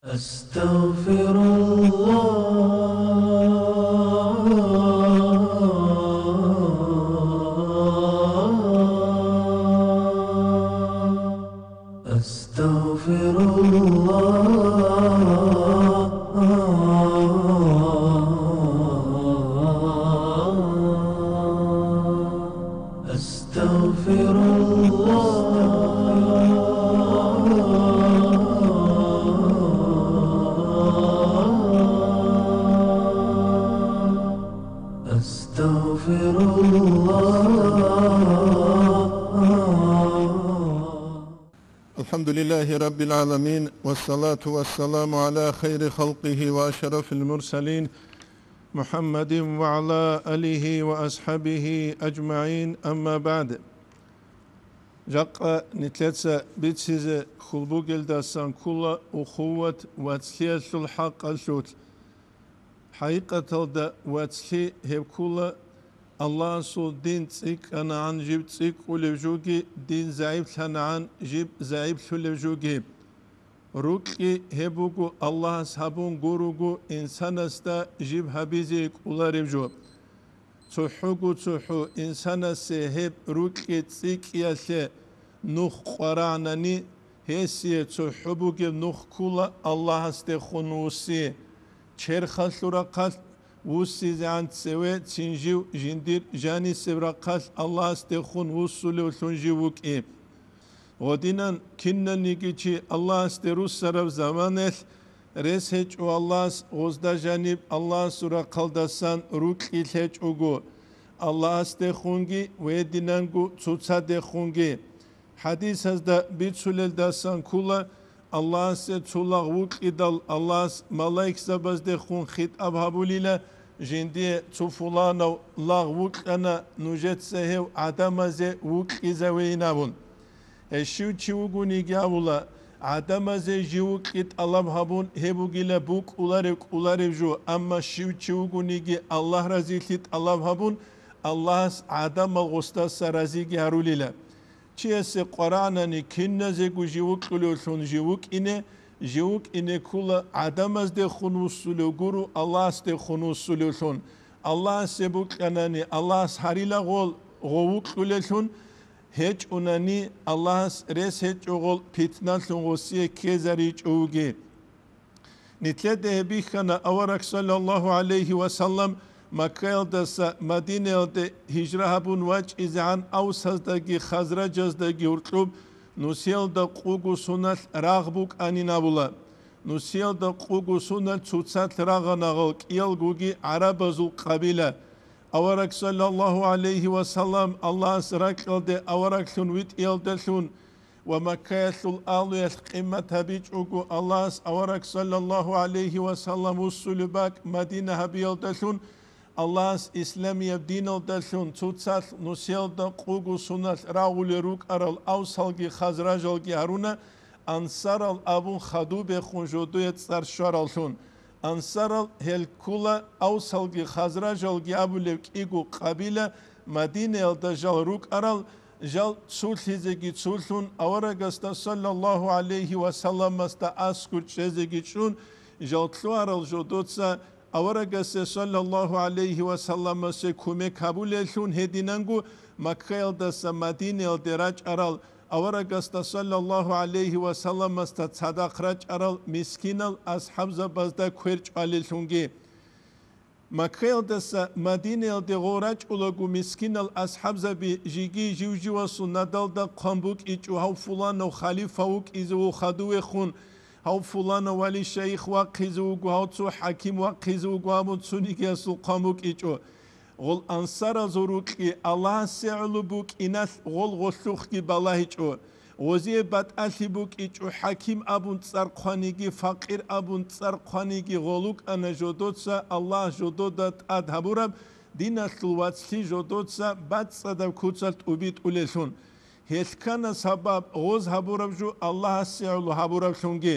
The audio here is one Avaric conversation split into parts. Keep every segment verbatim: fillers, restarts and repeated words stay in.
أستغفر الله. أستغفر الله. أستغفر الله. أستغفر الله. الحمد لله رب العالمين، والصلاة والسلام على خير خلقه وأشرف المرسلين محمد وعلى آله وأصحابه أجمعين، أما بعد. Жакъа нилъеца бицизе хьул бугелдасан ккола ухуват вацлъиялъул хӀакъалъулъ. ХӀакъикъаталда вацлъи гьеб ккола Аллагьасул дин цӀикӀкӀанагӀан жиб цӀикӀкӀулев жуги, дин загӀиплъанагӀан жиб загӀиплъулев жуги. Рукьи гьеб буго Аллагьас гьабун гуруго инсанасда жиб гьабизе кӀолареб жо. ЦохӀого-цохӀо инсанасе гьеб рукьи цӀикӀкӀиялъе нух къварагӀанани, гьесие цохӀо бугеб нух ккола Аллагьасдехун вуссине. Черхалъул рахъалъ вуссизегӀан цеве цин жив жиндир жанисеб рахъалъ Аллагьасдехун вуссулевлъун жив вукӀи. Гъодинан киналниги чи Аллагьасде руссараб заманалъ рес гьечӀо Аллагьас, гъозда жаниб Аллагьасул рахъалдасан рукьи лъечӀого, Аллагьасдехунги ва гьединанго цоцадехунги. ХӀадисазда бицулелдасан ккола, Аллагьасе цо лагъ вукьидал Аллагьас малаикзабаздехун хитӀаб гьабулила, жиндие цо фуланав лагъ вукьана, нужеца гьев гӀадамазе вукьизавейин абун. Гьей щив чи вугониги абула, гӀадамазе жив вукьи тӀалаб гьабун гьеб бугила букӀуларев кӀоларев жо, амма щив чи вугониги Аллагь разилъи тӀалаб гьабун, Аллагьас гӀадамал гъосдаса разиги гьарулила. Чиясе къварагӀанани киназего жив вукьулевлъун жив вукӀине, жив вукӀине ккола гӀадамаздехун вуссулев гуро Аллагьасдехун вуссулевлъун. Аллагьасе букьанани Аллагьас гьарила гъол гъов вукьулеллъун, гьечӀунани Аллагьас рес гьечӀо гъол питналъун гъосие ккезаричӀо вуги. Нилъеда гьеб бихьана авараг саллаллагьу гӀалайгьи ва саллам Маккаялдаса Мадинаялде гьижра гьабун вачӀизегӀан Авсаздаги Хазражаздаги гьоркьоб нусиялда къуго соналъ рагъ букӀанин абула. Нусиялда къуго соналъ цоцалъ рагъана гъал кӀиялгоги гӀарабазул къабила. Авараг саллаллагьу гӀалайгьи ва саллам Аллагьас ракьалде авараглъун витӀиялдалъун ва Маккаялъул агьлуялъ къимат гьабичӀого Аллагьас авараг саллаллагьу гӀалайгьи ва саллам вуссулеб бакӀ Мадина гьабиялдалъун, Аллагьас исламияб диналдалъун цоцалъ нусиялда къуго соналъ рагъулел рукӀарал Авсалги Хазражалги гьаруна, ансарал абун хадубехун жодое цӀар щвараллъун. Ансарал гьел ккола Авсалги Хазражалги абулеб кӀиго къабила, Мадинаялда жал рукӀарал, жал цолъизеги цолъун, аварагасда саллаллагьу гӀалайгьи ва салламасда аскӀор чӀезеги чӀун, жал лъугьарал жодоца аварагасе саллаллагьу гӀалайгьи ва салламасе кумек гьабулеллъун гьединанго Маккаялдаса Мадинаялде рачӀарал, аварагасда саллаллагьу гӀалайгьи ва салламасда цадахъ рачӀарал мискинал асхӀабзабазда квер чӀвалеллъунги. Маккаялдаса Мадинаялде гъов рачӀулаго мискинал асхӀабзаби жеги жив-живасул надалда хъван букӀичӀо, гьав фуланав халифа вукӀизе вуго хадувехун, гьав фуланав вали-шайих вахъизе вуго, гьав цо хӀаким вахъизе вуго абун цонигиясул хъван букӀичӀо. Гъол ансаразул рукьи Аллагьасе гӀоло букӀиналъ гъол гъолъухъги балагьичӀо. Гъозие батӀалъи букӀичӀо хӀаким абун цӀар хъваниги, факъир абун цӀар хъваниги гъол вукӀана жодоца Аллагь жодода тӀад гьабураб диналъул вацлъи жодоца бацӀцӀадаб куцалъ тӀубитӀулеллъун. Гьелъ ккана сабаб гъоз гьабураб жо Аллагьасе гӀоло гьабураблъунги.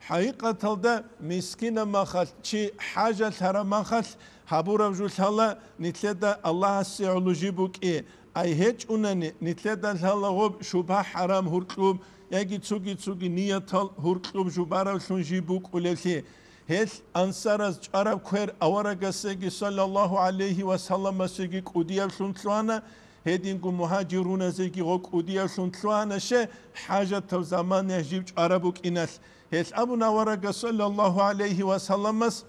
ХӀакъикъаталда, мискинаб махалъ, чи хӀажалъараб махалъ гьабураб жо лъала нилъеда Аллагьасе гӀоло жиб букӀи, ай гьечӀунани, нилъеда лъала гъоб шубгьа-хӀарам гьуркьуб, яги цуги-цуги ниятал гьуркьуб жубаравлъун жиб букӀулевлъи. Гьел ансараз чӀараб квер аварагасеги саллаллагьу гӀалайгьи ва салламасеги кӀудиявлъун лъугьана, гьединго мугьажируназеги гъо кӀудиявлъун лъугьана, ще хӀажатаб заманаялъ жиб чӀараб букӀиналъ. Гьел абуна аварагас саллаллагьу гӀалайгьи ва салламас,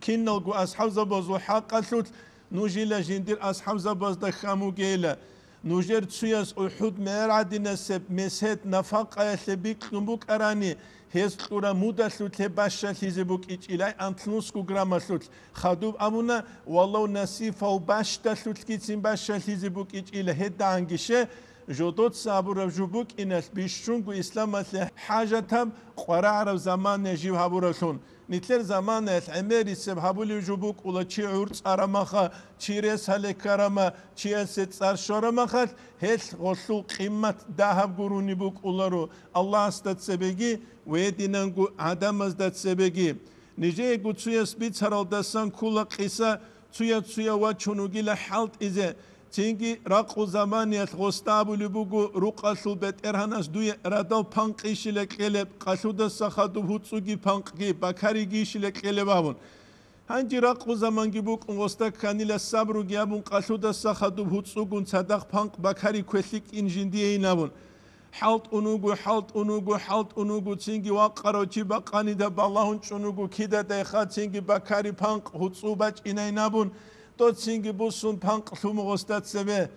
киналго асхӀабзабазул хӀакъалъулъ нужила жиндир асхӀабзабазда хьамугейила. Нужер цуяс УхӀуд мегӀер гӀадинасеб месед нафакъаялъе бикьун букӀарани, гьез кьура мудалъулъе бащалъизе букӀичӀилай анлънусго граммалъулъ. Хадуб абуна, валав насифав бащдалъулъгицин бащалъизе букӀичӀила гьедагӀанги, ще, жодоца абураб жо букӀиналъ бищунго исламалъе хӀажатаб къварагӀараб замана жив гьабуравлъун. Нилъер заманаялъ гӀемерисеб гьабулев жо букӀула, чи гӀур цӀарамаха, чи рес гьалекарамаха, чиясе цӀар щварамахалъ, гьелъ гъолъул къимат дагьаб гурони букӀуларо Аллагьасда цебеги ва гьединанго гӀадамазда цебеги. Нижеего цуяс бицаралдасан ккола къиса, цуя-цуя вачун вугила хӀалтӀизе. Цинги ракъу заманиялъ гъосда абулеб буго, рукъалъул бетӀергьанас дуе радал панкъийищила кьелеб, къалъудаса хадуб гьуцӀуги панкъги, бакаригийищила кьелеб абун. Гьанже ракъу заманги букӀун, гъосда кканила сабруги абун, къалъудаса хадуб гьуцӀугун цадахъ панкъ бакари квелъи кӀин жиндиейин абун. ХӀалтӀун вуго, хӀалтӀун вуго, хӀалтӀун вуго, цинги вакъарав чи бакъанида балагьун чӀун вуго, кидадайха цинги бакари панкъ гьуцӀу бачӀинайин абун, тӀоцинги буссун панкъ лъумугъосда цебе.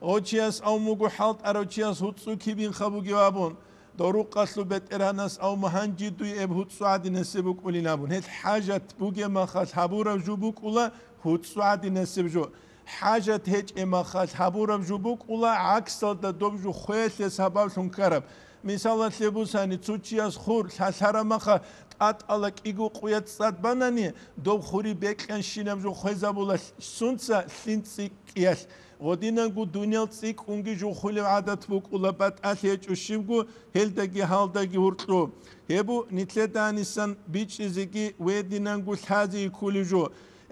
Гъочияс авмуго хӀалтӀарав чияс гьуцӀу кибинха бугев абун, дорукъалъул бетӀергьанас авму гьанжи дуй эб гьуцӀу гӀадинасеб букӀулин абун. Гьел хӀажат бугеб махалъ гьабураб жо букӀула гьуцӀу гӀадинасеб жо. ХӀажат гьечӀеб махалъ гьабураб жо букӀула гӀаксалда доб жо хвелъе сабаблъун ккараб. Мисалалъе бусани, цо чияс хур лъалъараб маха тӀатӀала кӀиго къуя цӀад банани, доб хури бекьанщинаб жо хвезабула сунца лъин цӀикӀкӀиялъ. Гъодинанго дуниял цӀикӀкӀунги жухулев гӀадат букӀула, батӀалъи гьечӀо щибго гьелдаги гьалдаги гьуркьу. Гьеб бу нилъеда гьанисан бичӀчӀизеги ва гьединанго лъазеги кколев жо.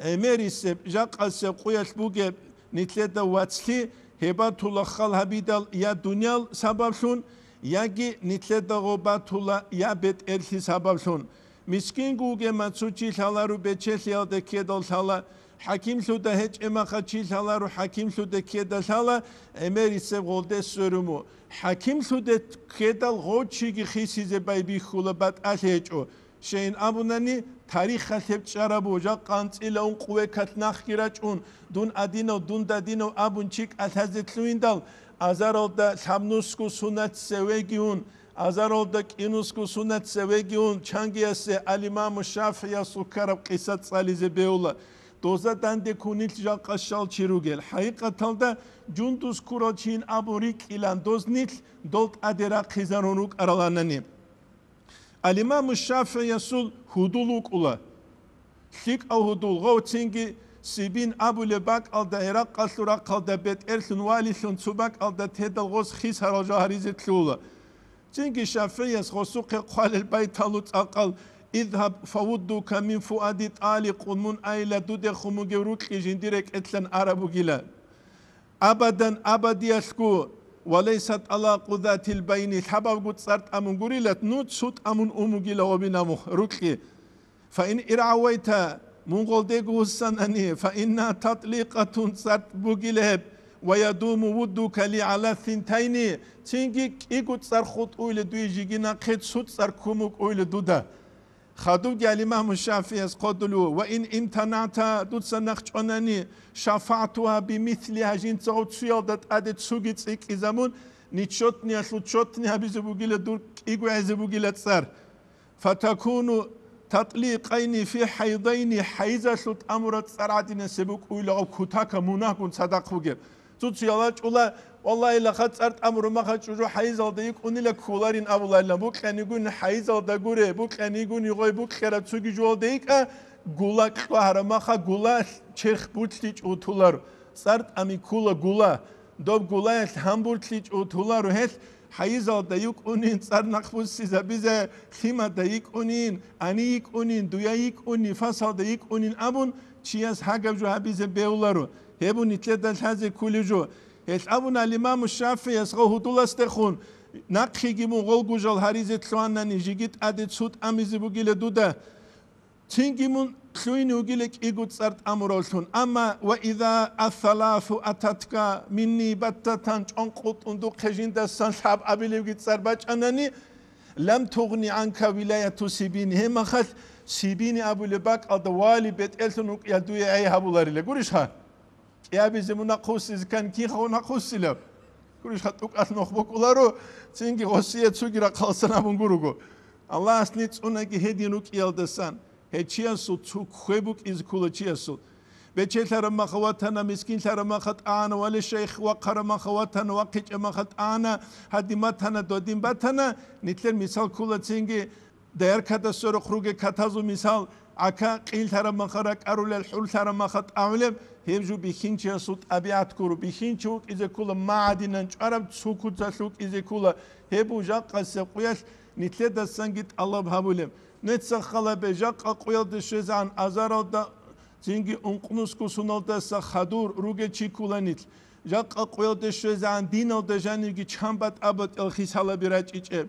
ГӀемерисеб, жакъасеб къуялъ бугеб нилъеда вацлъи гьеб батула хал гьабидал я дуниял сабаблъун, яги нилъеда гъо батула я бетӀерлъи сабаблъун. Мискинго вугема цо чи лъаларо бечелъиялда ккедал лъала, хӀакимлъуда гьечӀемаха чи лъаларо хӀакимлъуда ккеда лъала, гӀемерисеб гъолде сверуму. ХӀакимлъуде ккедал гъов чиги хисизе байбихьула, батӀалъи гьечӀо. Щайин абунани, тарихалъ гьеб чӀарабу, жакъа анцӀила ункъ векалъ нахги рачӀун, дун адинав, дун дадинав абун чи кӀалъазе лъугьиндал, азаралда лъабнусго сунат цевеги ун, азаралда кӀинусго сунат цевеги ун, чангиясе ал-Имаму ШафигӀиясул ккараб къиса цӀализе бегьула. Доза данде кунилъ жакъа щал чи ругел. ХӀакъикъаталда, жундуз ккурал чийин абун рикӀкӀилан доз нилъ дол тӀаде рахъизарун рукӀараланани. Ал-Имаму ШафигӀиясул гьудул вукӀула. ЛъикӀав гьудул, гъов цинги Сибин абулеб бакӀалда, ГӀиракъалъул рахъалда бетӀерлъун валилъун цо бакӀалда тедал гъос хисарал жо гьаризе лъугьула. Цинги ШафигӀияс гъосухъе хъвалел байталу цӀакъал: «Изгьаб, фавуддука мин фуади тӀаликъун», мун айила, дудехун бугев рукьи жиндир рекӀелъан араб бугила. Абадан, абадиялъго, ва лайса тӀалакъу затил байна, лъабабго цӀар тӀамун гурила, ну цо тӀамун ун бугила гъобинаб рукьи. Фа ин иргӀавайта, мун гъолдего вуссанани, фа инна татликъатун, цӀар бугила гьеб, ва ядуму вуддука ли гӀала синтайни, цинги кӀиго цӀар хутӀуйла дуе жиги нахъе, цо цӀар ккун букӀуйла дуда. Хадубги ал-Имаму ШафигӀияс хъодулев: «Ва ин имтанагӀта», дуца нахъ чӀванани, «шафагӀтугьа бимислигьа», жинцагъав цуялда тӀаде цуги цӀикӀкӀизабун, нечётниялъул чётни гьабизе бугила дур, кӀиго гӀезе бугила цӀар. «Фатакуну татликъайни фи хӀайдайни», хӀайзалъул тӀамураб цӀар гӀадинасе букӀуйлагъаб кутака мунагьгун цадахъ бугеб. Цо-цоял рачӀула, валлагьи, лаха цӀар тӀамураб маха чӀужу хӀайзалда йикӀунила кколарин абуларилан, букьанигун хӀайзалда гуре, букьанигун йигъой букьараб цоги жугьалда йикӀа, гула кьвагьараб маха гула черх булъичӀо утуларо. ЦӀар тӀами ккула гула, доб гулаялъ гьанбурлъичӀо утуларо гьелъ, хӀайзалда йикӀунин, цӀар нахъбуссизабизе, лъимада йикӀунин, гьани йикӀунин, дуя йикӀун, нифасалда йикӀунин абун, чияс гьагаб жо гьабизе бегьуларо. Гьеб бу нилъеда лъазе кколев жо. Гьелъ абуна ал-Имаму ШафигӀияс гъо гьудуласдехун, Нахъеги мун гъолгужал гьаризе лъугьанани, жеги тӀаде цу тӀамизе бугила дуда. Цинги мун лъугьине вугила кӀиго цӀар тӀамуравлъун. Амма ва иза ассаласу ататка минни баттатан, чӀонкъутӀун духъе жиндасан лъабабилебги цӀар бачӀанани, лам тугъни гӀанка вилаяту Сибини. Гьебмахалъ Сибини абулеб бакӀалда вали бетӀерлъун вукӀиялъ дуе гӀей гьабуларила. Гурищха? КӀиабизе мун нахъвуссизе ккани, кин хавун нахъвуссилаб? Гурищха, тӀокӀалъ нух букӀуларо, цинги гъосие цуги рахъалсан абун гуруго. Аллагьас ниж цӀунаги гьедин рукӀиялдасан, гьев чиясул цу ккве букӀизе ккола чиясул. Бечелъараб маха ватана, мискинлъараб маха тӀагӀана, вали шайх вахъараб маха ватана, вахъичӀеб маха тӀагӀана, гьадин батана, додин батана, нилъер мисал ккола цинги, Даяр ката сорухъ ругел катазул мисал, гӀака къинлъараб маха ракӀарулел, хӀурлъараб маха тӀагӀулеб, гьеб жо бихьинчиясул тӀабигӀат гуро. Бихьинчи вукӀизе ккола магӀадинан чӀвараб, цо куцалъ вукӀизе ккола. Гьеб буго жакъасеб къуялъ нилъедасанги тӀалаб гьабулеб. Нецахъ халабе, жакъа къуялде щвезегӀан азаралда, цинги ункънусго суналдаса хадур ругел чи ккола нилъ. Жакъа къуялде щвезегӀан диналда жанивги чан батӀа-батӀиял хисалаби рачӀичӀеб.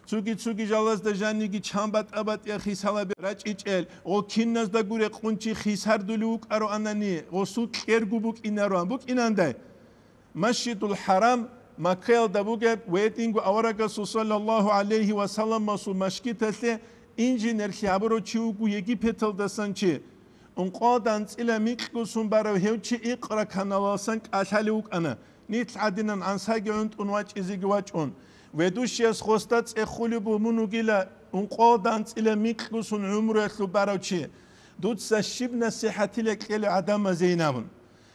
Цуги-цуги жалазда жанивги чан батӀа-батӀиял хисалаби рачӀичӀел, гъо киназда гуре къунчи хисардулев вукӀароанани, гъосул кьерго букӀинароан букӀинандай. Масжидул ХӀарам Маккаялда бугеб ва гьединго аварагасул саллаллагьу гӀалайгьи ва салламасул машгиталъе инженерлъи гьабурав чи вуго Египеталдасан чи. Ункъоялда анцӀила микьго сон барав гьев чи икъра каналалсан кӀалъалев вукӀана, нилъ гӀадинан гӀансаги гӀунтӀун вачӀизеги вачӀун. Ведущияс гъосда цӀехулеб бугьун вугила, ункъоялда анцӀила микьго сон гӀумруялъул барав чи. Дуца щиб насихӀатила кьела гӀадамазейин абун.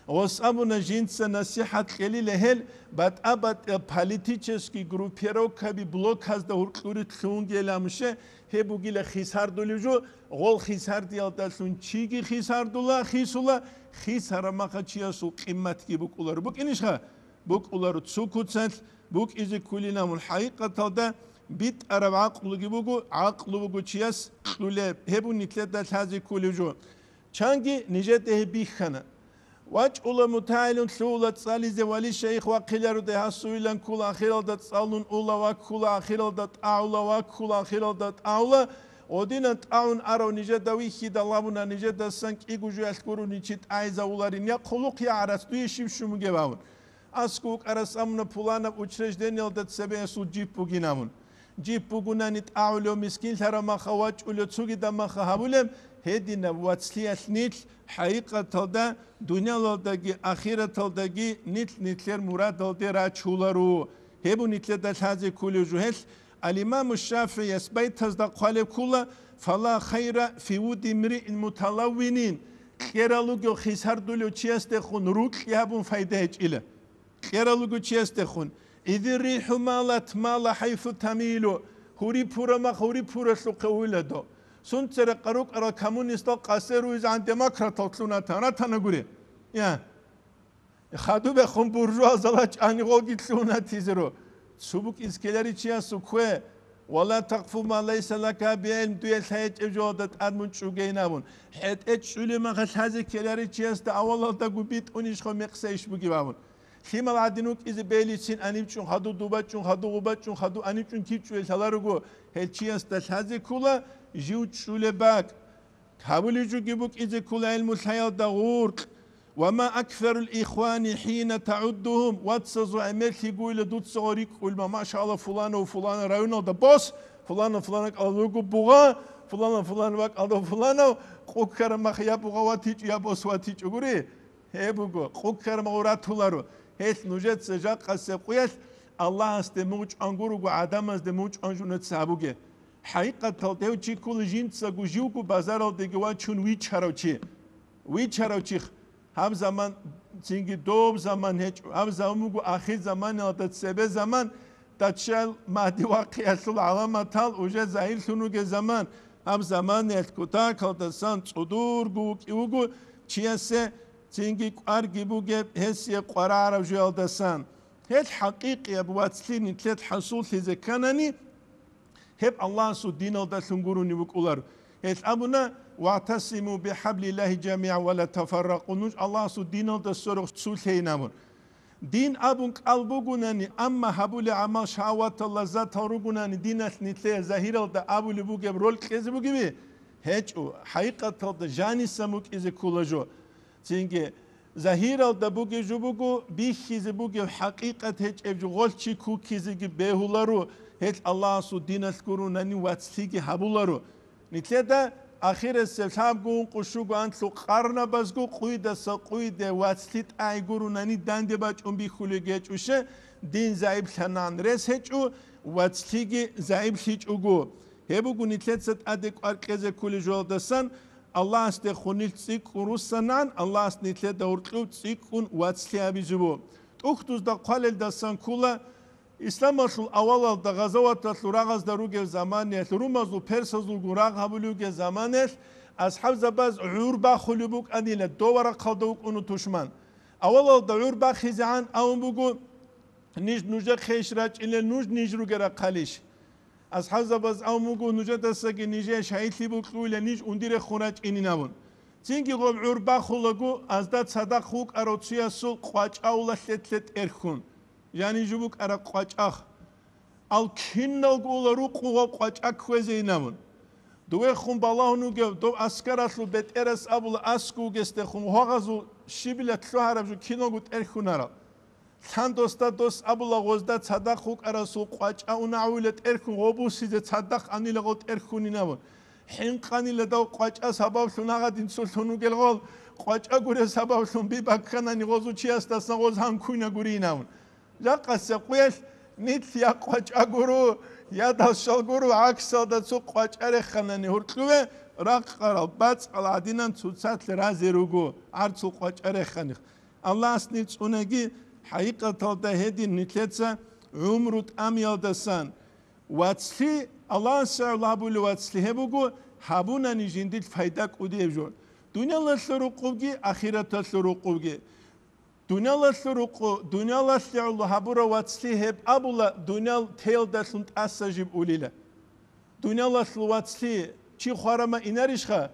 Гъос абуна, жинца насихӀат кьелила гьел, батӀа-батӀа политический группировкаби блоказда гьуркьури лъугьунгейилан муше, гьеб бугила хисардулев жо, гъол хисардиялдалъун чиги хисардула, хисула, хисараб маха чиясул къимматги букӀуларо. БукӀинищха? БукӀуларо цо куцалъ, букӀизе кколин абун. ХӀакъикъаталда битӀараб гӀакълуги буго, гӀакълу буго чияс кьулеб, гьеб буго нилъеда лъазе кколев жо. Чанги нижеда гьеб бихьана. ВачӀула мутагӀилун лъугьула цӀализе, вали шайх вахъиларо дагьасувилан ккула, ахиралда цӀалун ула ваккула, ахиралда тӀагӀула ваккула, ахиралда тӀагӀула. Гъодинан тӀагӀун арав нижеда вихьидал абуна, нижедасан кӀиго жуялъ гурони чи тӀагӀизавуларин, я хъулухъ, я гӀарац, дуе щиб щун бугеб абун. АскӀов вукӀарас абуна, пуланаб учреждениялда цебе гьесул джип бугин абун. Джип бугунани тӀагӀулев, мискинлъараб маха вачӀулев, цогидаб маха гьабулеб, гьединаб вацлъиялъ нилъ хӀакъикъаталда дуниялалдаги ахираталдаги нилъ нилъер мурадалде рачуларо. Гьеб буго нилъеда лъазе кколев жо. Гьелъ Ал-Имаму ШафигӀияс байтазда хъвалеб ккола: «Фала хайра фи вуди мриин муталаввинин», кьерал ругев хисардулев чиясдехун рукьи гьабун пайда гьечӀила. Кьерал руго чиясдехун: «Изи рихӀу малат мала хӀайсу тамилу», гьури пура мах гьури пуралъухъе уйладо. Сунцара къарукъарал коммунистал къасе руизегӀан демократал лъуна тан ратана гури. Я. Хадубехун буржуазала чӀани гъоги лъугьунатизеру. Цо букӀиз ккеларичиясул ккве: «Ва ла такъфу ма лайса лака бигӀилм», дуе лъай гьечӀеб жоялда тӀад мун чӀугейин абун. ХӀетӀе чӀулеб маха лъазе ккеларичиясда авалалдаго битӀунищха мекъсайищ бугеб абун. Лъимал гӀадин вукӀизе бегьлицин анибчӀун хаду, дубачӀун хаду, гъубачӀун хаду, анибчӀун киб чӀулел лъаларого, гьел чиясда лъазе ккола жив чӀулеб бакӀ. Гьабулеб жоги букӀизе ккола гӀелму лъаялда гъуркь. «Ва ма аксарул ихвани хӀина тагӀуддугьум», вацазул гӀемерлъи гуйла дуца гъо рикӀкӀулма, машалла, фуланав фулана районалда бос, фуланав фулана кӀалдуго бугъа, фуланав фулан вакӀалда фуланав, къуккараб мах я бугъа ватичӀо, я бос ватичӀо гури. Гьеб буго, къуккараб мах ратуларо. Гьелъ нужеца жакъасеб къуялъ Аллагьасде мугъчӀван гурого, гӀадамазде мугъчӀван жунеца гьабуге. ХӀакъикъаталда гьев чи ккола жинцаго живго базаралдеги вачун вичарав чи. Вичарав чи гьаб заман, цинги доб заман гьечӀо. Гьаб заман буго ахир заманалда цебе заман, Даччал Магьди вахъиялъул гӀаламатал уже загьирлъун вугеб заман. Гьаб заманалъ кутакалдасан цӀудурго вукӀи вуго чиясе, цинги кӀварги бугеб гьесие къваригӀараб жоялдасан. Гьел хӀакъикъияб вацлъи нилъер хӀасуллъизе кканани, гьеб Аллагьасул диналдалъун гурони букӀулар. Гьел абуна: «ВагӀтасиму бихӀаблиллагьи жамигӀан ва ла тафарракъу», нуж Аллагьасул диналда сорухъ цулъейин абун. Дин абун кӀал бугунани, амма гьабулеб гӀамал шагьаватал лаззатал ругунани, диналъ нилъее загьиралда абулеб бугеб роль кьезе бугеби? ГьечӀо, хӀакъикъаталда жаниса мукӀизе ккола жо. Цинги, загьиралда бугеб жо буго, бихьизе бугеб хӀакъикъат гьечӀеб жо гъолъ чи куккизеги бегьуларо, гьелъ Аллагьасул диналъ гурунани вацлъиги гьабуларо. Нилъеда ахирасеб лъабго, ункъо, щуго, анлъго къарнабазго къуйдаса къуйде вацлъи тӀагӀи гурунани данде бачӀун бихьулеб гьечӀоше, дин загӀиплъанан рес гьечӀо, вацлъиги загӀиплъичӀого. Гьеб буго нилъеца тӀаде кӀвар кьезе кколеб жоялдасан, Аллагьасдехун нилъ цӀикӀкӀун руссанан, Аллагьас нилъеда гьоркьоб цӀикӀкӀун вацлъи гьабизе буго. ТӀухьдузда хъвалелдасан ккола, Исламалъул авалалда гъазаваталъул рагъазда ругел заманаялъ, румазул, персазулгун рагъ гьабулев вугел заманаялъ, асхӀабзабаз гӀур бахулеб букӀанила, дова рахъалда вукӀуна тушман. Авалалда гӀур бахизегӀан абун буго: «Ниж нужехъейищ рачӀинел, нуж ниж ругел рахъалищ?» АсхӀабзабаз абун буго: «Нужедасаги нижее шагьидлъи бокьулел, ниж ундирехун рачӀинин», абун. Цинги гъоб гӀур бахулаго, азда цадахъ вукӀарав цоясул къвачӀа ула лъетлъе тӀерхьун. Жанив жо букӀараб къвачӀа. Ал киналго ула рукъу гъоб къвачӀа кквезейин абун. Довехун балагьун вугев дов аскаралъул бетӀерас абула, аскӀов вугесдехун гьагъазул щибила лъугьараб жо киналго тӀерхьунарал. Лъан досда дос абула, гъозда цадахъ вукӀарасул къвачӀа унагӀуйла тӀерхьун, гъобусизе цадахъ анила гъо тӀерхьунин абун. ХӀинкъанила дав къвачӀа сабаблъун гьагъадин цолъун вугел гъол, къвачӀа гуреб сабаблъун би бакканани гъозул чиясдасан гъоз гьанкуйна гурин абун. Жакъасеб къуялъ нилъ я къвачӀа гуро, я далщал гуро, гӀаксалда цо къвачӀа реханани гьоркьове, ракъарал бацӀал гӀадинан цоцалъ разе руго, гӀарцул къвачӀа реханих. Аллагьас нилъ цӀунаги, хӀакъикъаталда гьедин нилъеца гӀумру тӀамиялдасан. Вацлъи, Аллагьас гӀоло гьабулев вацлъи гьеб буго, гьабунани жиндилъ пайда кӀудияб жо. Дуниялалъул рукъубги, ахираталъул рукъубги. Дуниялалъул рукъу, дуниялалъе гӀоло гьабурав вацлъи гьеб абула, дуниял теялдалъун тӀаса жиб улила. Дуниялалъул вацлъи чи хварама инарищха?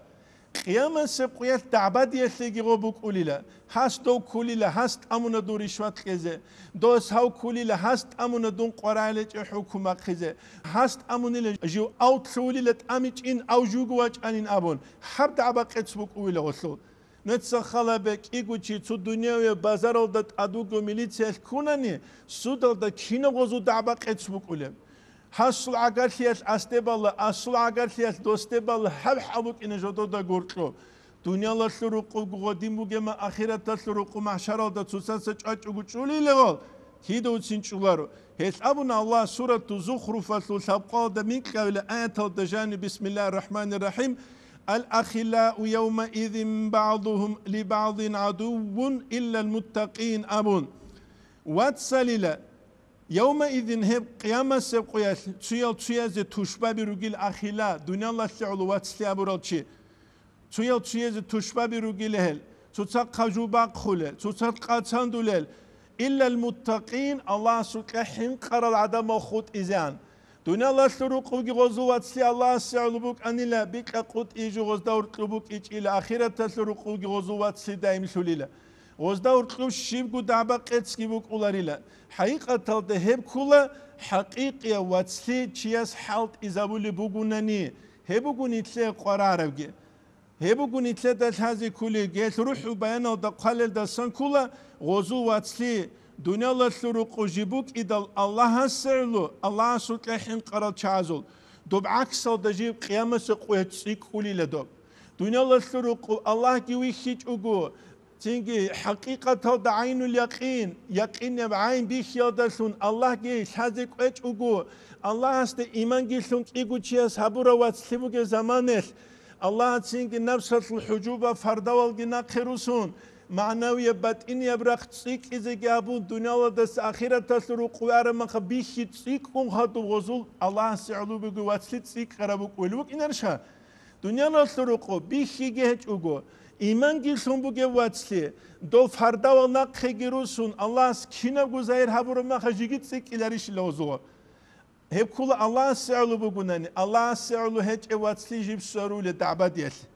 Къиямасеб къуялъ дагӀбадиялъеги гъо букӀулила, гьас дов ккулила, гьас тӀамуна дун ришват кьезе, дос гьав ккулила, гьас тӀамуна дун къварагӀелечӀеб хӀукму бахъизе, гьас тӀамунила жив ав лъугьулила тӀамичӀин, ав живго вачӀанин абун, гьаб дагӀба-къец букӀулила гъолъул. Нуца хал гьабе, кӀиго чи цо дунявияб базаралда тӀад вуго милициялъ ккунани, судалда кинаб гъозул дагӀба-къец букӀулеб? Гьасул гӀагарлъиялъ асде бала, асул гӀагарлъиялъ досде бала, гьаб хӀал букӀина жодода гуркьу. Дуниялалъул рукъубго гъодин бугема, ахираталъул рукъу махӀшаралда цоцаца чӀвачӀого чӀулейилегъал, кидавцин чӀуларо. Гьелъ абуна Аллагь сурату Зухруфалъул лъабкъоялда микьабила аяталда жаниб: «Бисмиллагьир рахӀманир рахӀим. Ал-ахиллау явмаизин багӀдугьум либагӀдин гӀадуввун иллал муттакъин», абун. Вацалила, явмаизин, гьеб къиямасеб къуялъ, цуял цуязе тушбаби ругил ахилла, дуниялалъе гӀоло вацлъи абурал чи. Цуял цуязе тушбаби ругила гьел, цоцахъ хъажу бахъулел, цоцалъ къацандулел, иллал муттакъин, Аллагьасукьа хӀинкъарал гӀадамал хутӀизеан. Дуниялалъул рукъуги гъозул вацлъи Аллагьасе гӀоло букӀанила, бикьа къутӀи жо гъозда уркьу букӀичӀила, ахираталъул рукъуги гъозул вацлъи даимлъулила. Гъозда уркьу щибго дагӀба-къецги букӀуларила. ХӀакъикъаталда гьеб ккула хӀакъикъияв вацлъи чияс хӀалтӀизабулеб бугунани, гьеб буго нилъее къварарабги. Гьеб буго нилъеда лъазе ккулеб, гьелъ РухӀул Баяналда хъвалелдасан ккула, гъозул вацлъи, дуниялалъул рукъу жиб букӀидал Аллагьасе гӀоло, Аллагьасукьа хӀинкъарал чагӀазул, доб гӀаксалда жиб къиямасеб къуялъ цӀикӀкӀулила доб. Дуниялалъул рукъу Аллагьги вихьичӀого, цинги хӀакъикъаталда гӀайнул якъин, якъинаб гӀайн бихьиялдалъун Аллагьги лъазе кӀвечӀого, Аллагьасде иманги лъун кӀиго чияс гьабурав вацлъи бугеб заманалъ, Аллагьасинги напсалъул хӀужуба фардавалги нахъе русун, магӀнавияб батӀинияб рахъ цӀикӀкӀизеги гьабун, дуниялалдаса ахираталъул рукъу арамаха бихьи цӀикӀкӀун хадуб гъозул Аллагьасе гӀоло бугеб вацлъи цӀикӀкӀараб букӀулеб букӀинарищха? Дуниялалъул рукъу бихьиги гьечӀого, иманги лъун бугеб вацлъи, дов фардавал нахъеги русун, Аллагьас кинабго загьир гьабураб маха жиги цӀикӀкӀиларищила гъозул? Гьеб ккула Аллагьасе гӀоло бугунани, Аллагьасе гӀоло гьечӀеб вацлъи жиб сверуле дагӀбадиялъе.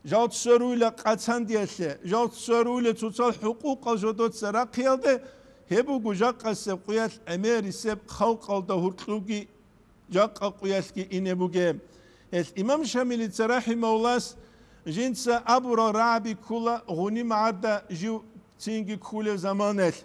Жалт сверуйла къацандиялъе, жалт сверуйла цоцал хӀукъукъал жодоца рахъиялде, Гьеб буго жакъасеб къуялъ гӀемерисеб халкъалда гьуркьуги жакъа къуялъги ине бугеб. Гьелъ имам Шамилица рахӀимауллас жинца абурал рагӀаби ккула гъуниб магӀарда жив цинги ккулев заманалъ.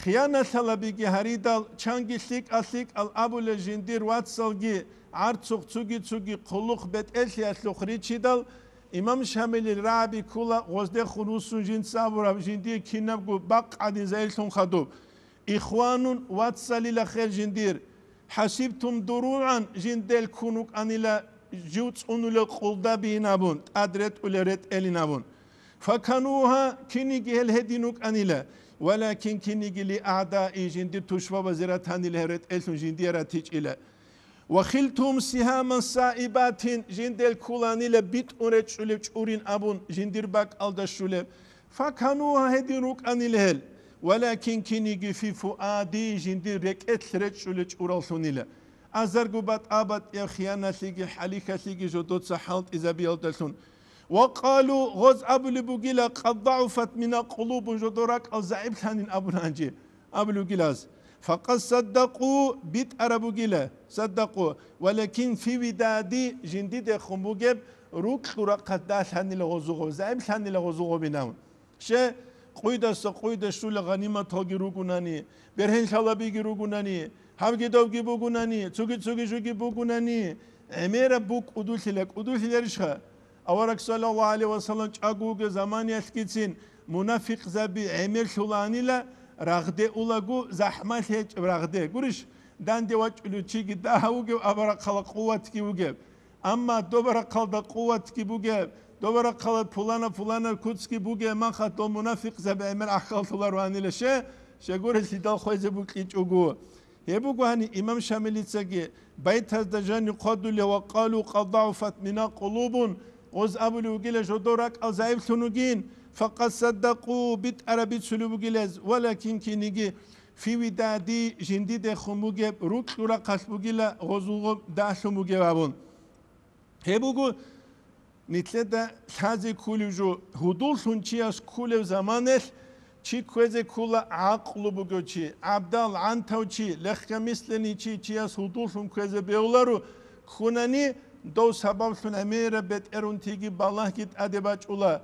Хияналъалабиги гьаридал, чанги лъикӀал-лъикӀал абулел жиндир вацалги гӀарцухъ цуги-цуги хъулухъ бетӀерлъиялъухъ ричидал, имам Шамилил рагӀаби ккула гъоздехун руссун жинца абураб жиндие кинабго бакъ гӀадин загьирлъун хадуб. Ихванун, вацалила хер жиндир. ХӀасибтум дуругӀан, жиндел ккун вукӀанила жив цӀунулел къулдабиин абун, тӀад ретӀулел ретӀелин абун. Факанугьа, киниги гьел гьедин вукӀанила, валакин киниги лиагӀдаи, жиндир тушбабазе ратанила гьев ретӀеллъун жиндие ратичӀила. Ва хилтум сигьаман саибатин, жиндел ккуланила битӀун речӀчӀулев чӀурин абун, жиндир бакӀалда щулеб. Факанугьа, гьедин рукӀанила гьел, валакин киниги фи фуади, жиндир рекӀелъ речӀчӀулев чӀураллъунила. Азарго батӀа-батӀияб хияналъиги хӀалихьалъиги жодоца хӀалтӀизабиялдалъун. Ва къалу, гъоз абулеб бугила, къад дагӀуфат мина къулубун, жодор ракӀал загӀиплъанин абун гьанже абулеб бугилаз. Факъад саддакъу, битӀараб бугила, саддакъу, валакин фи видади, жиндидехун бугеб, рукьу рахъалда лъанила гъозугъо, загӀиплъанила гъозугъобинав. Ще, къуйдаса къуйда щула гъаниматалги ругунани, бергьенлъалабиги ругунани, гьабги-давги бугунани, цуги-цуги жуги бугунани, гӀемераб бу кӀудулъила, кӀудулъиларищха? Авараг саллаллагьу гӀалайгьи ва саллам чӀаго вугев заманиялъгицин мунафикъзаби гӀемерлъуланила, рагъде улаго, захӀмалъи гьечӀеб рагъде. Гурищ, данде вачӀулев чиги дагьав вугев, абарахъала къуватги вугев. Амма добарахъалда къуватги бугеб, добарахъала пулана-пулана куцги бугеб, маха дол мунафикъзаби гӀемер аххаллъуларуанила, ще, щегурелъидал хвезе букьичӀого. Гьеб буго гьани имам Шамилицаги байтазда жанив хъвадулев: «Ва къалу къад дагӀуфат мина къулубун», гъоз абулев вугила жодор ракӀал загӀиплъун вугин, факъад саддакъу, битӀараб бицулев вугилаз, валакин киниги фи видади, жиндидехун бугеб, рукьу рахъалъ бугила гъозулгъоб дагьлъун бугеб абун. Гьеб буго нилъеда лъазе ккулев жо, гьудуллъун чияс ккулев заманалъ чи кквезе ккула гӀакълу бугев чи, гӀабдал, гӀантав чи, легкомысленный чи, чияс гьудуллъун кквезе бегьуларо, ккунани, дов сабаблъун гӀемераб бетӀерунтиги балагьги тӀаде бачӀула.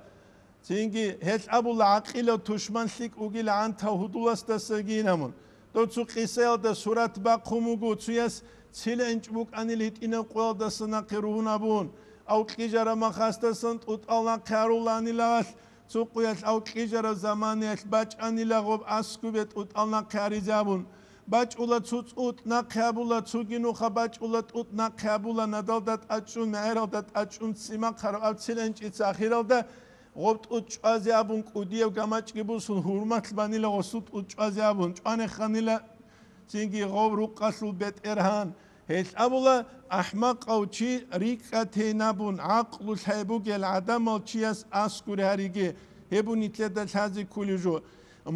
Цинги гьелъ абула, гӀакъилав тушман лъикӀ вугила гӀантав гьудуласдасагийин абун. Дов цо къисаялда сурат бахъун вуго, цояс цилгӀинчӀ букӀанил гьитӀинаб къоялдаса нахъе ругьун абун, авкьижараб махасдасан тӀутӀал нахъе гьарулаанилалъ, цо къоялъ авкьижараб заманаялъ бачӀанила гъоб аскубе тӀутӀал нахъе гьаризе абун. БачӀула цо тӀутӀ нахъе абула, цоги нуха бачӀула тӀутӀ нахъе абула, надалда тӀачӀун, мегӀералда тӀачӀун цӀимахъараб аб цилгӀинчӀица ахиралда гъоб тӀутӀ чӀвазе абун, кӀудияб гамачӀги бусун, гьурмат банила гъосул тӀутӀ чӀвазе абун, чӀванеханила цинги гъов рукъалъул бетӀергьан. Гьелъ абула, ахӀмакъав чи рикӀкӀатейнабун, гӀакълу лъай бугел гӀадамал чияс аскури гьариги, гьеб нилъеда лъазе ккулев жо.